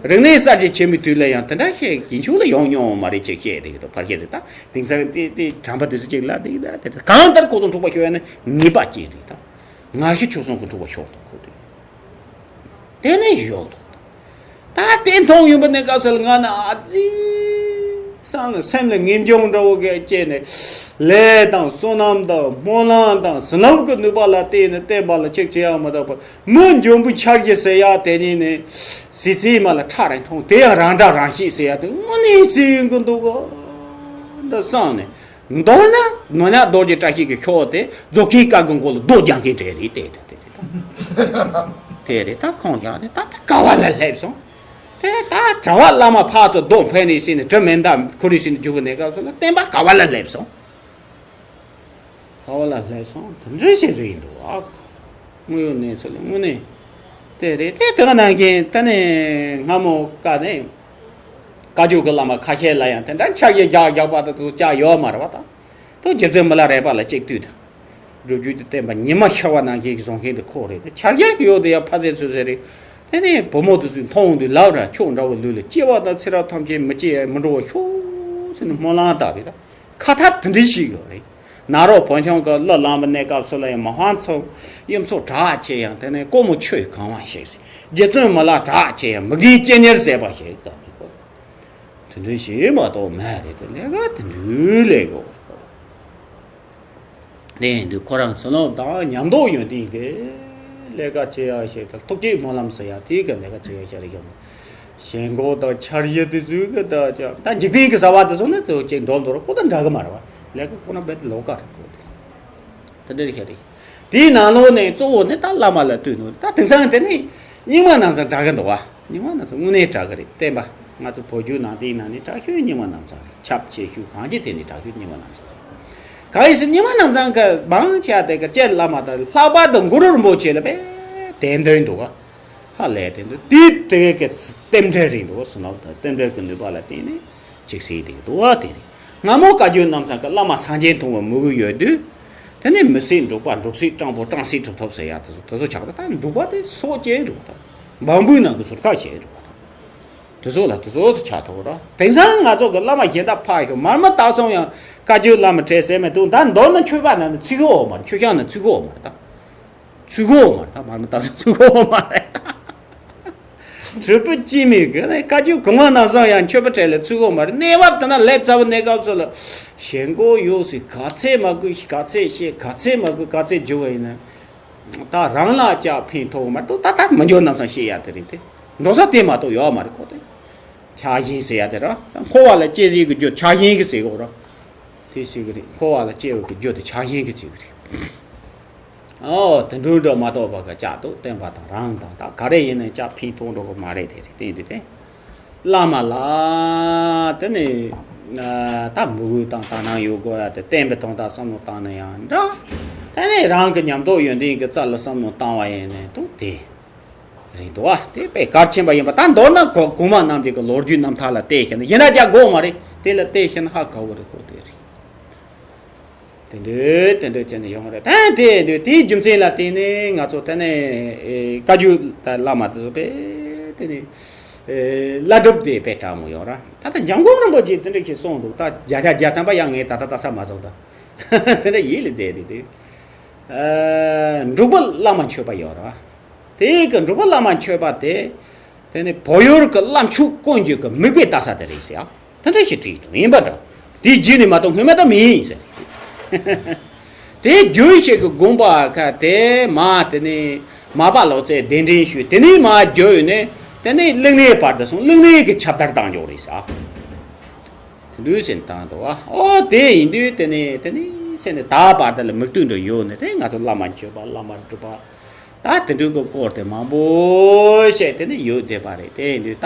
རིག་གནས་གསར་བརྗེ་ཆེན་མོའི་དུས་ལ་ཡང་དེ་འདྲ་བཤད་ཀྱི་ཆུ་ལ་ཡོང་མྱོང་མ་རེད་ཅེས་བཤད་རེད་ཀྱི་འདུག་ཕར་བཤད་རེད། ད་དེང་སང་དེ་དེ་དྲན་པ་དེ་ཚོ་ཅིག་ལ་དེ་ད་དེ་གང་ལྟར་ཁོ་ཚོ་འཁྲུག་པ་ཤོར་ཡ་ནི་ངེས་པ་ཅན་རེད། ད་ང་ཤི་ཆོས་སྲུང་གི་འཁྲུག་པ་ཤོར་དང་ཁོ་དེ་དེ་ནི་ཡོད་དང་། ད་བསྟན་ཐོག་ཡིན་པ་ནས་སྐབས་སུ་ལ་ང་ན་ཨ་ཙི་སང་ལ་སེམས་ལ་ངེས་འབྱུང་འདྲ་བོ་གས་སྐྱེས་ནས་ལས་དང་བསོད་ནམས་དང་སྨོན་ལམ་དང་བྱིན་རླབས་ཀྱི་ནུས་པ་ལ་བརྟེན་ནས་བསྟན་པ་ལ་གཅིག་བྱེད་ཡག་མ་གཏོགས་པ་མི་འཇོན་པོའི་ཆ་རྒྱུས་ཟེར་ཡག་དེ་ནི་ནི་ཟི་ཟི་མ་ལ་ཁྲག་རེ་འཐུང་དེ་ཡང་རང་འདྲ་རང་ཤེས་ཟེར་ཡག་དེ་དངོས་གནས་ཟི་ཡིན་གི་འདུག་ག་འདྲ་བསམ་ནས། མདོར་ན་མི་ནག་རྡོ་རྗེ་བཀྲ་ཤིས་ཀྱི་ཤོག་དེ་རྫོགས་ཆེན་བཀའ་བསྒོ་མགོ་ལ་རྡོ་རྒྱག་མཁན་གྲས་རེད་དེ་དེ་དེ་རེད་ད། དེ་རེད་ད་ཁོང་ཡག་རེད་ད་ད་ག་བ་ལ་སླེབས་སོང་། དེ་ད་གྲྭ་པ་བླ་མ་ཕར་ཚུར་རྡོ་འཕེན་ནས་ཟིན་ནས་དྲི་མེད་མདའ་ཁུར་ནས་ཟིན་ནས་རྒྱུག་གི་གནས་སྐབས་སུ་ལ་བསྟན་པ་ག་བ་ལ་སླེབས་སོང་། ག་བ་ལ་སླེབས་སོང་དེ་འདྲ་ཞིག་རེད་འདུག་ཨ། དངོས་ཡོད་གནས་ཚུལ་ལ་དངོས་གནས་དེ་རེད་དེ་དེ་ག་ནང་བཞིན་ད་ནི་སྔ་མོ་བཀའ་ནས་བཀའ་བརྒྱུད་ཀྱི་བླ་མ་ཁ་ཤས་ལ་ཡང་དེ་འདྲ་ཕྱག་རྒྱ་རྒྱག་རྒྱག་པ་དང་དུ་བཅའ་ཡོད་མ་རེད་བ་ད། དུ་རྗེ་བཙུན་མི་ལ་རས་པ་ལ་གཅིག་བཏུས་དང་། སྒྲུབ་བརྒྱུད་དུ་བསྟན་པ་ཉི་མ་ཤར་བ་ནང་བཞིན་གྱི་བཟོ་མཁན་དེ་ཁོ་རེད་དེ་ཕྱག་རྒྱ་གི་ཡོད་དེ་ཡང་ཕ་ཚེ་ཚུལ་ཚེ་རེད། དེ་ནས་བུ་མོ་དེ་ཚོས་མཐོང་འོང་དུས་ལབ་ར་ཁྱོད་འདྲ་བོ་ལུས་ལ་སྐྱེ་བ་དང་ཚེ་རབས་ཐམས་ཅད་མི་སྐྱེ་མི་འགྲོ་བ་ཤོག་ཟེར་ནས་སྨོན་ལམ་བཏབ་རེད་ད། ཁ་ཐག་དེ་འདྲ་ཞིག་ཡོད་རེད། ནཱ་རོ་བོན་ཆུང་གི་གླུ་བླངས་པ་གནས་སྐབས་སུ་ལ་ཡང་མ་ཧོན་ཚོ་གཡུ་མཚོ་གྲགས་ཆེ་ཡང་དེ་ནས་ཀོ་མོ་ཆོས་གང་བ་ཞིག་རྗེ་བཙུན་མི་ལ་གྲགས་ཆེ་ཡང་མི་རྒན་སྐྱེ་གཉེར་ཟད་པ་ཞིག་བཏབ་པའི་སྐོར་དེ་འདྲ་ཞིག་མ་གཏོགས་མེད་རེད་དེ་ལས་ཀ་དེ་འདྲའི་ལས་གོ། དེ་ཡིན་དུས་ཁོ་རང་བསོད་ནམས་དང་ཉམས་རྟོགས་ཡོད་དུས་ཀྱི་ལས་ཀ་བྱེད་ཡག་ཞིག་དང་ཐུགས་བསྐྱེད་སྨོན་ལམ་ཟེར་ཡག་དེའི་གི་ལས་ཀ་བྱེད་ཡག་ཞིག་རེད་ཀྱང་། ཞེན་ཁོག་དང་འཆར་གཞི་དེ་ཚོའི་གི་ད་ཅང་ད་འཇིག་རྟེན་གྱི་བྱ་བ་དེ་ཚོ་ནི་ཚོ་ཅིག་འགྲོ་འདོར་ཁོ་དང་འདྲ་གི་མ་རེད་བ། ལས་ཀ་ཁོ་ན་རྦད་དེ་ལོག་ཀ་རེད་ཁོ་དེ། དེ་འདྲ་ཞིག་རེད། དེའི་ནང་ལོགས་ནས་གཙོ་བོ་ནི་ད་བླ་མ་ལ་ལྟོས་ནོ་ད་དེང་སང་དེ་ནི་རྙིང་མ་རྣམ་ཚང་དྲག་གི་འདུག་བ། རྙིང་མ་རྣམ་ཚང་དངོས་གནས་དྲག་གི་རེད་བསྟན་པ། ང་ཚོ་བོད་བརྒྱུད་ནང་བསྟན་ནང་ནས་དྲག་ཤོས་རྙིང་མ་རྣམ་ཚང་རེད། ཁྱབ་ཆེ་ཤོས་གང་ཅི་དེ་ནས་དྲག་ཤོས་རྙིང་མ་རྣམ་ཚང་རེད། གང་ཡིན་ཟེར་རྙིང་མ་རྣམ་ཚང་གི་མང་ཆེ་བ་དེ་གི་སྤྱིར་བླ་མ་དང་ལྷག་པར་དུ་གུ་རུ་རིན་པོ་ཆེ་ལ་དཔེ་དད་འདུན་འདུག་ག་ཧ་ལས་དེ་འདུག་དེ་དེ་གི་རྟེན་འབྲེལ་རེད་འདུག་ག་བསོད་ནམས་དང་རྟེན་འབྲེལ་གྱི་ནུས་པ་ལ་བརྟེན་ནས་ཅིག་སྲིད་དེ་འདུག་བ་དེ་རེད། སྔ་མོ་བཀའ་བརྒྱུད་རྣམ་ཚང་གི་བླ་མ་སངས་རྒྱས་མཐོང་བའི་མོས་གུས་ཡོད་དུས། དེ་ནས་མི་སྲིད་འབྲུག་པ་འབྲུག་སྲིད་སྤྲང་པོ་སྤྲང་སྲིད་གྲུབ་ཐོབ་ཟེར་ཡག་དེ་ཚོ་དེ་ཚོ་ཆགས་པ་ད་འབྲུག་པ་དེ་སྲོག་བཅད་འགྲོ་བ་དང་། འབངས་བུའི་ནང་གི་ཟུར་ཁ་བྱས་འགྲོ་བ་དང་། དེ་ཚོ་ལ་དེ་ཚོ་ཆགས་ཐུབ་ར། དེང་སང་ང་ཚོ་གི་བླ་མ་གཞན་དག་ཕར་ཞོག་མར་མི་དྭགས་སོང་ཡང་བཀའ་བརྒྱུད་བླ་མ་གྲས་ཟེར་མེད་དུ་ད་མདོར་ན་ཆོས་པ་ནང་ནས་ཚིག་གོ་མ་རེད། ཆོས་སྐྱོང་ནང་ཚིག་གོ་མ་རེད་ད། ཚུལ་ཁོ་མ་རེད་ད། མར་མི་ལྟ་ཚུལ་ཁོ་མ་རེད། གྲུབ་པ་སྐྱེ་མེད་ཀྱི་ནི་བཀའ་བརྒྱུད་གོང་མ་རྣམ་གསུམ་ཡང་མཆོད་པ་བྲལ་ལ་ཚུལ་ཁོ་མ་རེད། གནས་བབ་དེ་ན་ལེབ་ཚ་བོ་གནས་སྐབས་སུ་ལ་ཞེན་ཁོག་ཡོད་སྲིད་ག་ཚད་མ་དགོས་ག་ཚད་བཤད་ག་ཚད་མ་དགོས་ག་ཚད་བརྗོད་པ་ཡིན་ན་ད་རང་ལ་ལྕགས་ཕན་ཐོགས་མ་གཏོགས་ད་ད་མི་འགྱུར་རྣམ་གསུམ་བཤད་ཡ་དེ་རེད་དེ་འགྲོ་ས་དེ་མ་གཏོགས་ཡོད་མ་རེད་ཁོ་དེ། ཆགས་ཞེན་ཟེར་ཡ་དེ་ར། འཁོར་བ་ལ་སྐྱེ་ས་གི་རྒྱུ་ཆགས་ཞེན་གི་ཟེར་གོ་ར། དེ་ཟེར་གི་རེད། འཁོར་བ་ལ་སྐྱེ་བ་གི་རྒྱུ་དེ་ཆགས་ཞེན་གི་ཟེར་གི་རེད། ཨོ་དེ་འདྲ་འདྲ་མ་གཏོགས་པ་གི་ལྕགས་ཐོག་བསྟན་པ་དང་རང་དང་ད་ག་རེ་ཡིན་ན་ལྕགས་ཕན་ཐོགས་འགྲོ་གི་མ་རེད། དེ་རེད། དེ་ཡིན་དུས་དེ་བླ་མ་ལ་དེ་ནས་ད་མོས་གུས་དང་དག་སྣང་ཡོད་དགོས་ཡ་དེ། བསྟན་པའི་དོན་དག་བསམ་བློ་བཏང་ན་ཡང་འདྲ། དེ་ནས་རང་གི་ཉམས་རྟོགས་ཡོན་ཏན་གྱི་རྩ་ལ་བསམ་བློ་བཏང་བ་ཡིན་ན་ཐུག་དེ་རེད་འདུག་བ། དེ་དཔེ་གལ་ཆེན་པ་ཡིན་པ། ད་མདོར་ན་གོ་གོང་མ་རྣམས་ཀྱི་གི་ལོ་རྒྱུས་རྣམ་ཐར་ལ་བལྟས་ཤེ་ན་གཞན་དག་ཅག་དགོས་མ་རེད། དེ་ལ་བལྟས་ཤེ་ན་ཧ་གོ་གི་རེད། ཁོ་དེ་རེད། དེ་འདྲ་དེ་འདྲ་བྱས་ནས་ཡོང་རེད། ད་དེ་འདྲ་དེའི་རྒྱུ་མཚན་ལ་བརྟེན་ནས་ང་ཚོ་ད་ནས་ཨེ་བཀའ་བརྒྱུད་ད་བླ་མ་དེ་ཚོ་དཔེ་དེ་ནས་ཨེ་བླ་སྒྲུབ་དེ་དཔེ་དྲང་མོ་ཡོད་ར། ད་ལྟ་འཇམ་མགོན་རིན་པོ་ཆེས་དེ་འདྲ་ཞིག་གསུངས་འདུག་ད་བརྒྱ་ཆ་བརྒྱ་ཐམ་པ་ཡང་ངས་ད་ལྟ་ལྟ་ས་མ་སོང་ད། དེ་འདྲ་ཡིད་ལ་བསྡད་དེ་དུས་ཨེ་འབྲུག་པ་བླ་མ་མཆོད་པ་ཡོད་ར། དེ་གི་འབྲུག་པ་བླ་མ་མཆོད་པ་དེ། དེ་ནི་བོད་ཡུལ་གྱི་བླ་མཆོག་ཀུན་གྱི་གི་མིག་དཔེ་ལྟ་ས་དེ་རེད་ཟེར་ཡ། དེ་འདྲ་ཞིག་བྲིས་འདུག་ཡིན་པ་འདྲ། དེའི་རྗེས་ནས་མ་གཏོགས་སྔོན་མ་ད་མིན་ཟེར། དེ་རྒྱུན་ཞིག་གི་དགོངས་པ་ཁ་དེ་མ་དེ་ནི་མ་པ་ལོ་ཙཱའི་གདན་འདྲེན་ཞུས། དེ་ནས་མ་བརྒྱུད་ནས་དེ་ནས་གླིང་སྣེའི་བར་དུ་སོང་། གླིང་སྣེ་གི་ཁྱབ་དར་བཏང་འཇོག་རེད་ཟེར། དེ་འདྲ་ཟེར་བཏང་འདུག་བ། ཨོ་དེ་ཡིན་དུས་དེ་ནས་དེ་ནས་ཟེར་ནས་ད་བར་དུ་ལ་མིག་ལྟོས་འདྲ་ཡོད་ནས། དེ་ང་ཚོ་བླ་མ་མཆོད་པ་བླ་མ་སྒྲུབ་པ། ད་དེ་འདྲའི་གི་སྐོར་དེ་མང་པོ་བཤད་དེ་ནི་ཡོད་བསྡད་པ་རེད། དེ་ཡིན་དུས་ད་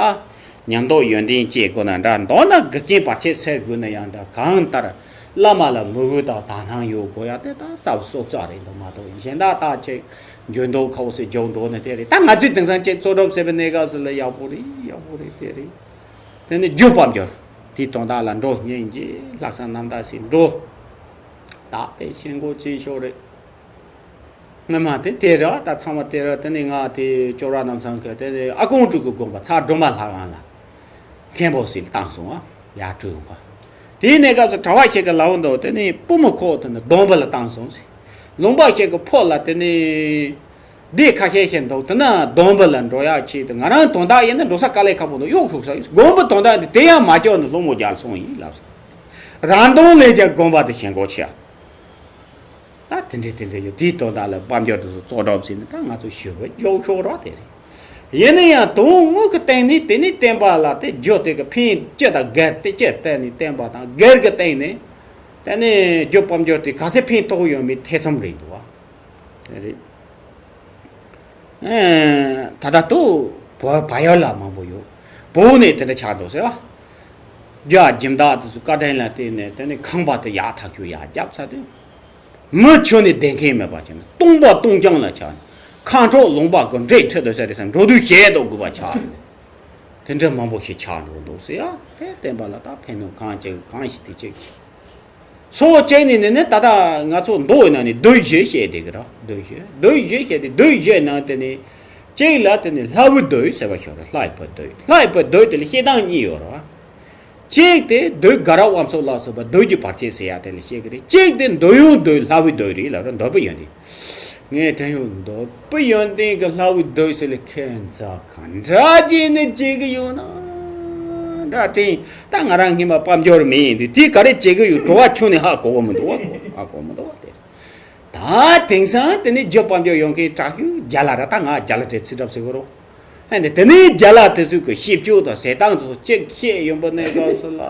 ཉམས་རྟོགས་ཡོན་ཏན་སྐྱེ་དགོས་ན་འདྲ། མདོར་ན་འགལ་རྐྱེན་བར་ཆད་སེལ་དགོས་ན་ཡང་འདྲ། གང་ལྟར་བླ་མ་ལ་མོས་གུས་དང་དག་སྣང་ཡོད་དགོས་ཡ་དེ་ད་རྩ་བ་སྲོག་རྩ་རེད་འདུག་མ་གཏོགས། གཞན་དག་ད་ཅིག་འཇོན་མདོག་ཁ་པོ་ཞིག་འཇོག་འགྲོ་ནི་དེ་རེད། ད་ང་ཚོས་དེང་སང་ཅིག་གཙོ་སྒྲུབ་ཟེར་བའི་གནས་སྐབས་སུ་ལ་ཡག་པོ་རེད། ཡག་པོ་རེད། དེ་རེད། དེ་ནི་རྒྱུ་དཔལ་འབྱོར་དེའི་དོན་དག་ལ་འགྲོ། སྙིང་རྗེ་ལྷག་བསམ་རྣམ་དག་ཞིག་འགྲོ། ད་དཔེ་ཞེན་ཁོག་ཆེ་ཤོས་རེད། སྔོན་མ་དེ་དེ་ར་ད་ཚང་མ་དེ་ར། དེ་ནས་ང་དེ་ཅོག་ར་རྣམ་ཚང་གི་དེ་ནས་ཨ་ཀོང་སྤྲུལ་སྐུ་དགོན་པ་ཚ་སྒྲོལ་མ་ལྷ་ཁང་ལ་མཁན་པོ་ཞིག་བཏང་སོང་ཨ། ཡར་སྤྲུལ་བ། དེའི་གནས་སྐབས་སུ་གྲྭ་པ་ཞིག་གི་ལབ་འདུག་དེ་ནས་པུས་མོ་ཁོག་དེ་ནས་སྡོང་པོ་ལ་བཏང་སོང་ཟེར། ལུང་པ་ཞིག་གི་ཕོ་ལ་དེ་ནས་སྡེ་ཁ་ཤས་ཤིག་འདུག་དེ་ན་སྡོང་པོ་ལ་འགྲོ་ཡག་ཆེད་དུ་ང་རང་དོན་དག་ཡིན་ན་འགྲོ་ས་དཀའ་ལས་ཁག་པོ་འདུག་གཡོག་ཞུགས་ས་ཡིན། དགོན་པའི་དོན་དག་འདི་དེ་ཡང་མ་སྐྱོར་ནས་སློང་མོ་རྒྱག་སོང་ཡིན་ལབ་སོང་། རང་དོན་ལས་ཀྱང་དགོན་པ་དེ་ཞེན་ཁོག་ཆེ། ད་དེ་འདྲས་དེ་འདྲས་ཡོད། དེའི་དོན་དག་ལ་དཔལ་འབྱོར་དེ་ཚོ་གཙོ་སྒྲུབ་ཟེར་ནས་ད་ང་ཚོ་ཞུ་བ་མགྱོགས་ཤོག་ར་དེ་རེད། ཡིན་ན་ཡང་དོན་དངོས་ཀྱི་སྟེང་ནས་དེ་ནས་བསྟན་པ་ལ་དེ་རྒྱུ་དེ་གི་ཕན་སྤྱི་དང་སྒེར་དེ་སྤྱི་བལྟས་ནས་བསྟན་པ་དང་སྒེར་གྱི་སྟེང་ནས་དེ་ནས་རྒྱུ་དཔལ་འབྱོར་དེ་ག་ཚད་ཕན་ཐོགས་ཡོད་མེད་ཐེ་ཚོམ་རེད་འདུག་བ། དེ་རེད། ཨེ། ད་ལྟ་དུ་བོད་བལ་ཡུལ་ལ་མང་པོ་ཡོད། བོད་ནས་དེ་འདྲ་ཆགས་འདུག་ཟེར་བ། རྒྱ་སྦྱིན་བདག་དེ་ཚོ་བཀའ་དྲིན་ལ་བརྟེན་ནས་དེ་ནས་ཁང་པ་དེ་ཡར་ཐག་ཆོད་ཡར་བརྒྱབ་ཚར་དུས། མི་ཁྱོན་ནས་བསྡད་མཁན་མེད་པ་བྱས་ནས་སྟོང་པ་སྟོང་རྐྱང་ལ་ཆགས་ནས། ཁ་འཕྲོག་ལུང་པ་གི་འདྲེ་ཁྲིད་དུ་ཟེར་རེད་ཟེར། འགྲོ་དུས་ཞལ་དུ་དགོས་པ་ཆགས་ནས། དེ་འདྲ་མང་པོ་ཞིག་ཆགས་འགྲོ་འདུག་ཟེར་ཡ། དེ་བསྟན་པ་ལ་ད་ཕན་ནུས་གང་ཅིག་གང་ཞིག་དེ་ཅིག་སོ་བཅད་ནས་ནི་ནི་ད་ལྟ་ང་ཚོ་མདོ་ཡི་ནང་ནས་མདོ་བཞི་བཤད་བསྡད་ཀྱི་ར། མདོ་བཞི། མདོ་བཞི་བཤད་དེ་མདོ་བཞིའི་ནང་དེ་ནི་གཅིག་ལ་དེ་ནི་ལྷ་བུའི་མདོ་ཟེར་བ་ཞིག་རེད། ལྷའི་བུའི་མདོ། ལྷའི་བུའི་མདོ་དེ་ལ་བཤད་སྟངས་གཉིས་ཡོད་ར། གཅིག་དེ་མདོའི་དགའ་རབ་དབང་ཕྱུག་ལ་སོགས་པ་མདོ་རྒྱུད་བར་ཆད་ཟེར་ཡ་དེ་ལ་བཤད་ཀྱི་རེད། གཅིག་དེ་འདོད་ཡོན་མདོའི་ལྷ་བུའི་མདོ་རེད་ལབ་ར། འདོད་པའི་ཡོན་ཏན། ངས་དྲན་ཡོད། འདོད་པའི་ཡོན་ཏན་གྱི་ལྷ་བུའི་མདོ་ཟེར་ལ་ཁྱེད་ཚོ་ག་འདྲ་བྱས་ནས་བྱེད་ཀྱི་ཡོད་ན། འདྲ་དྲན། ད་ང་རང་སྔོན་མ་དཔལ་འབྱོར་མེད་ཡིན་དུས་དེ་ག་རེ་བྱེད་ཀྱི་ཡོད། བྲོ་བ་ཁྱོན་ནས་ཧ་གོ་གི་མི་འདུག་བ། ཧ་གོ་མི་འདུག་བ་དེ། ད་དེང་སང་དེ་ནས་རྒྱུ་དཔལ་འབྱོར་ཡོང་མཁན་དྲག་ཤོས་རྒྱ་ལ་ར། ད་ང་རྒྱ་ལ་དེ་ཚིག་གྲབས་ཟེར་གི་རོ། ཨ་ནི་དེ་ནས་རྒྱ་ལ་དེ་ཚོས་གི་ཞིབ་འཇུག་དང་ཟེར་སྟངས་ཚོ་གཅིག་བཤད་ཡོང་པ་ནས་སྐབས་སུ་ལ་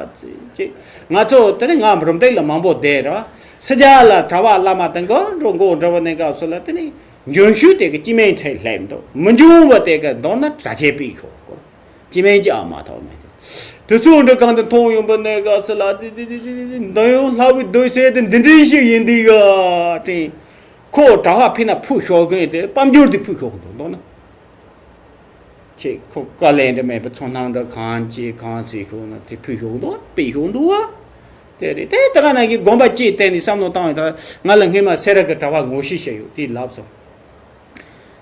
ཅིག་ང་ཚོ་དེ་ནས་ང་འབུམ་སྡེ་ལ་མང་པོ་བསྡད་ར། སི་ཇ་ལ་གྲྭ་པ་བླ་མ་དང་གི་འགྲོ་འགོ་འདྲ་བ་ནས་སྐབས་སུ་ལ་དེ་ནས་འཇོན་ཤོས་དེ་གི་སྤྱི་མིང་ཁྲིད་སླེབས་འདུག་མི་འཇོན་བ་དེ་གི་མདོར་ན་གྲྭ་ཆས་པའི་ཤོག་སྤྱི་མིང་ཅི་ཨ་མ་ཐོག་མེད་དེ། དེ་ཚོ་འདྲ་གང་དུ་མཐོང་ཡོང་པ་ནས་སྐབས་སུ་ལ་དེ་དེ་དེ་དེ་དེ་འདི་ཡང་ལྷ་བུའི་མདོ་ཟེར་དེ་འདི་འདྲའི་ཞིག་ཡིན་འདི་ག་དྲན། ཁོ་གྲྭ་པ་ཕུད་ན་ཕུད་ཤོག་གིན་དེ་དཔལ་འབྱོར་དེ་ཕུད་ཤོག་འདུག་མདོར་ན། ཁྱེད་ཁོ་དཀའ་ལས་འདྲ་མེད་པའི་ཚོང་ནང་འདྲ་གང་བྱེད་གང་བྱེད་ཤོག་ན་དེ་ཕུད་ཤོག་འདུག་བ། སྤེལ་ཤོག་འདུག་བ། དེ་རེད། དེ་ད་ག་ནང་གི་དགོན་པ་གཅིག་བསྟན་ནས་བསམ་བློ་བཏང་ཡོད། ད་ང་ལ་སྔོན་མ་སེ་ར་གི་གྲྭ་པ་ངོ་ཤེས་བྱས་ཡོད། དེས་ལབ་སོང་།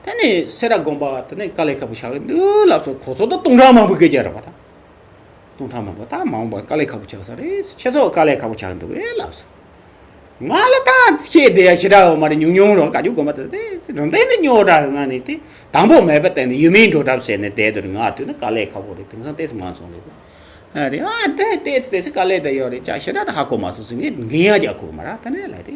དེ་ནས་སེ་ར་དགོན་པ་དེ་ནས་དཀའ་ལས་ཁག་པོ་ཆགས་ཀྱི་འདུག་ལབ་སོང་། ཁོ་ཚོ་ད་སྟོང་ཕྲག་མང་པོའི་སྐད་ཆ་རེད་པ་ད། སྟོང་ཕྲག་མང་པོ་ད་མ་འོངས་པ་དཀའ་ལས་ཁག་པོ་ཆགས་ས་རེད། ཁྱེད་ཚོ་དཀའ་ལས་ཁག་པོ་ཆགས་འདུག་ཨེ་ལབ་སོང་། ང་ལ་ད་ཤེས་བསྡད་ཡ་ཞེ་དྲག་ཡོད་མ་རེད། ཉུང་ཉུང་རོ། བཀའ་བརྒྱུད་དགོན་པ་དེ་དེ་རིམ་པས་ནི་རྙོག་དྲ་ང་ནི་དེ་དང་པོ་མེད་པ་བསྟན་ནས་ཡུལ་མིའི་འགྲོ་གྲབས་ཟེར་ནས་བསྡད་དུས་ང་དུས་ནི་དཀའ་ལས་ཁག་པོ་རེད། དེང་སང་ཏོག་ཙམ་མང་སོང་རེད། ཨ་རེད། ཨ་དེ་ཏོག་ཙམ་ཏོག་ཙམ་དཀའ་ལས་དེ་ཡོད་རེད། ཅག་ཞེ་དྲག་ད་ཧ་གོ་མ་སོང་ཟེར། ངས་འགན་ཡ་རྒྱག་ཁུག་མ་ར། ད་ནས་ལ་དེ་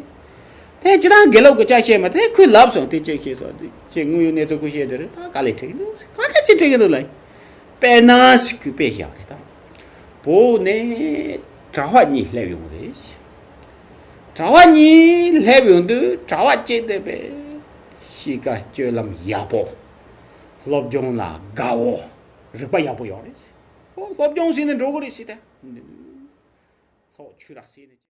དེ་ཅི་རང་དགེ་ལུགས་ཀྱི་ཅག་བཤད་མ་དེ་ཁོས་ལབ་སོང་། དེ་ཅིག་བཤད་སོང་། དེ་ཅིག་དངོས་ཡོད་གནས་ཚུལ་ཁོས་བཤད་དེ་རེད། ད་དཀའ་ལས་འཕྲད་ཀྱི་འདུག་ཟེར། ག་འདྲ་ཅིག་འཕྲད་ཀྱི་འདུག་ལབ། དཔེར་ན་ཟེར་ཁོས་དཔེ་བཞག་རེད་ད། བོད་ནས་གྲྭ་པ་གཉིས་སླེབས་ཡོང་རེད། གྲྭ་པ་གཉིས་སླེབས་ཡོང་དུས་གྲྭ་པ་གཅིག་དེ་བས་གཤིས་ཀ་སྤྱོད་ལམ་ཡག་པོ། སློབ་སྦྱོང་ལ་དགའ་བོ། རིག་པ་ཡག་པོ་ཡོད་རེད། ཨོ་སློབ་སྦྱོང་བྱས་ནས་འགྲོ་གི་རེད་ཟེར་ཏེ། ཚོགས་ཆུ་རག་ཟེར་ནས།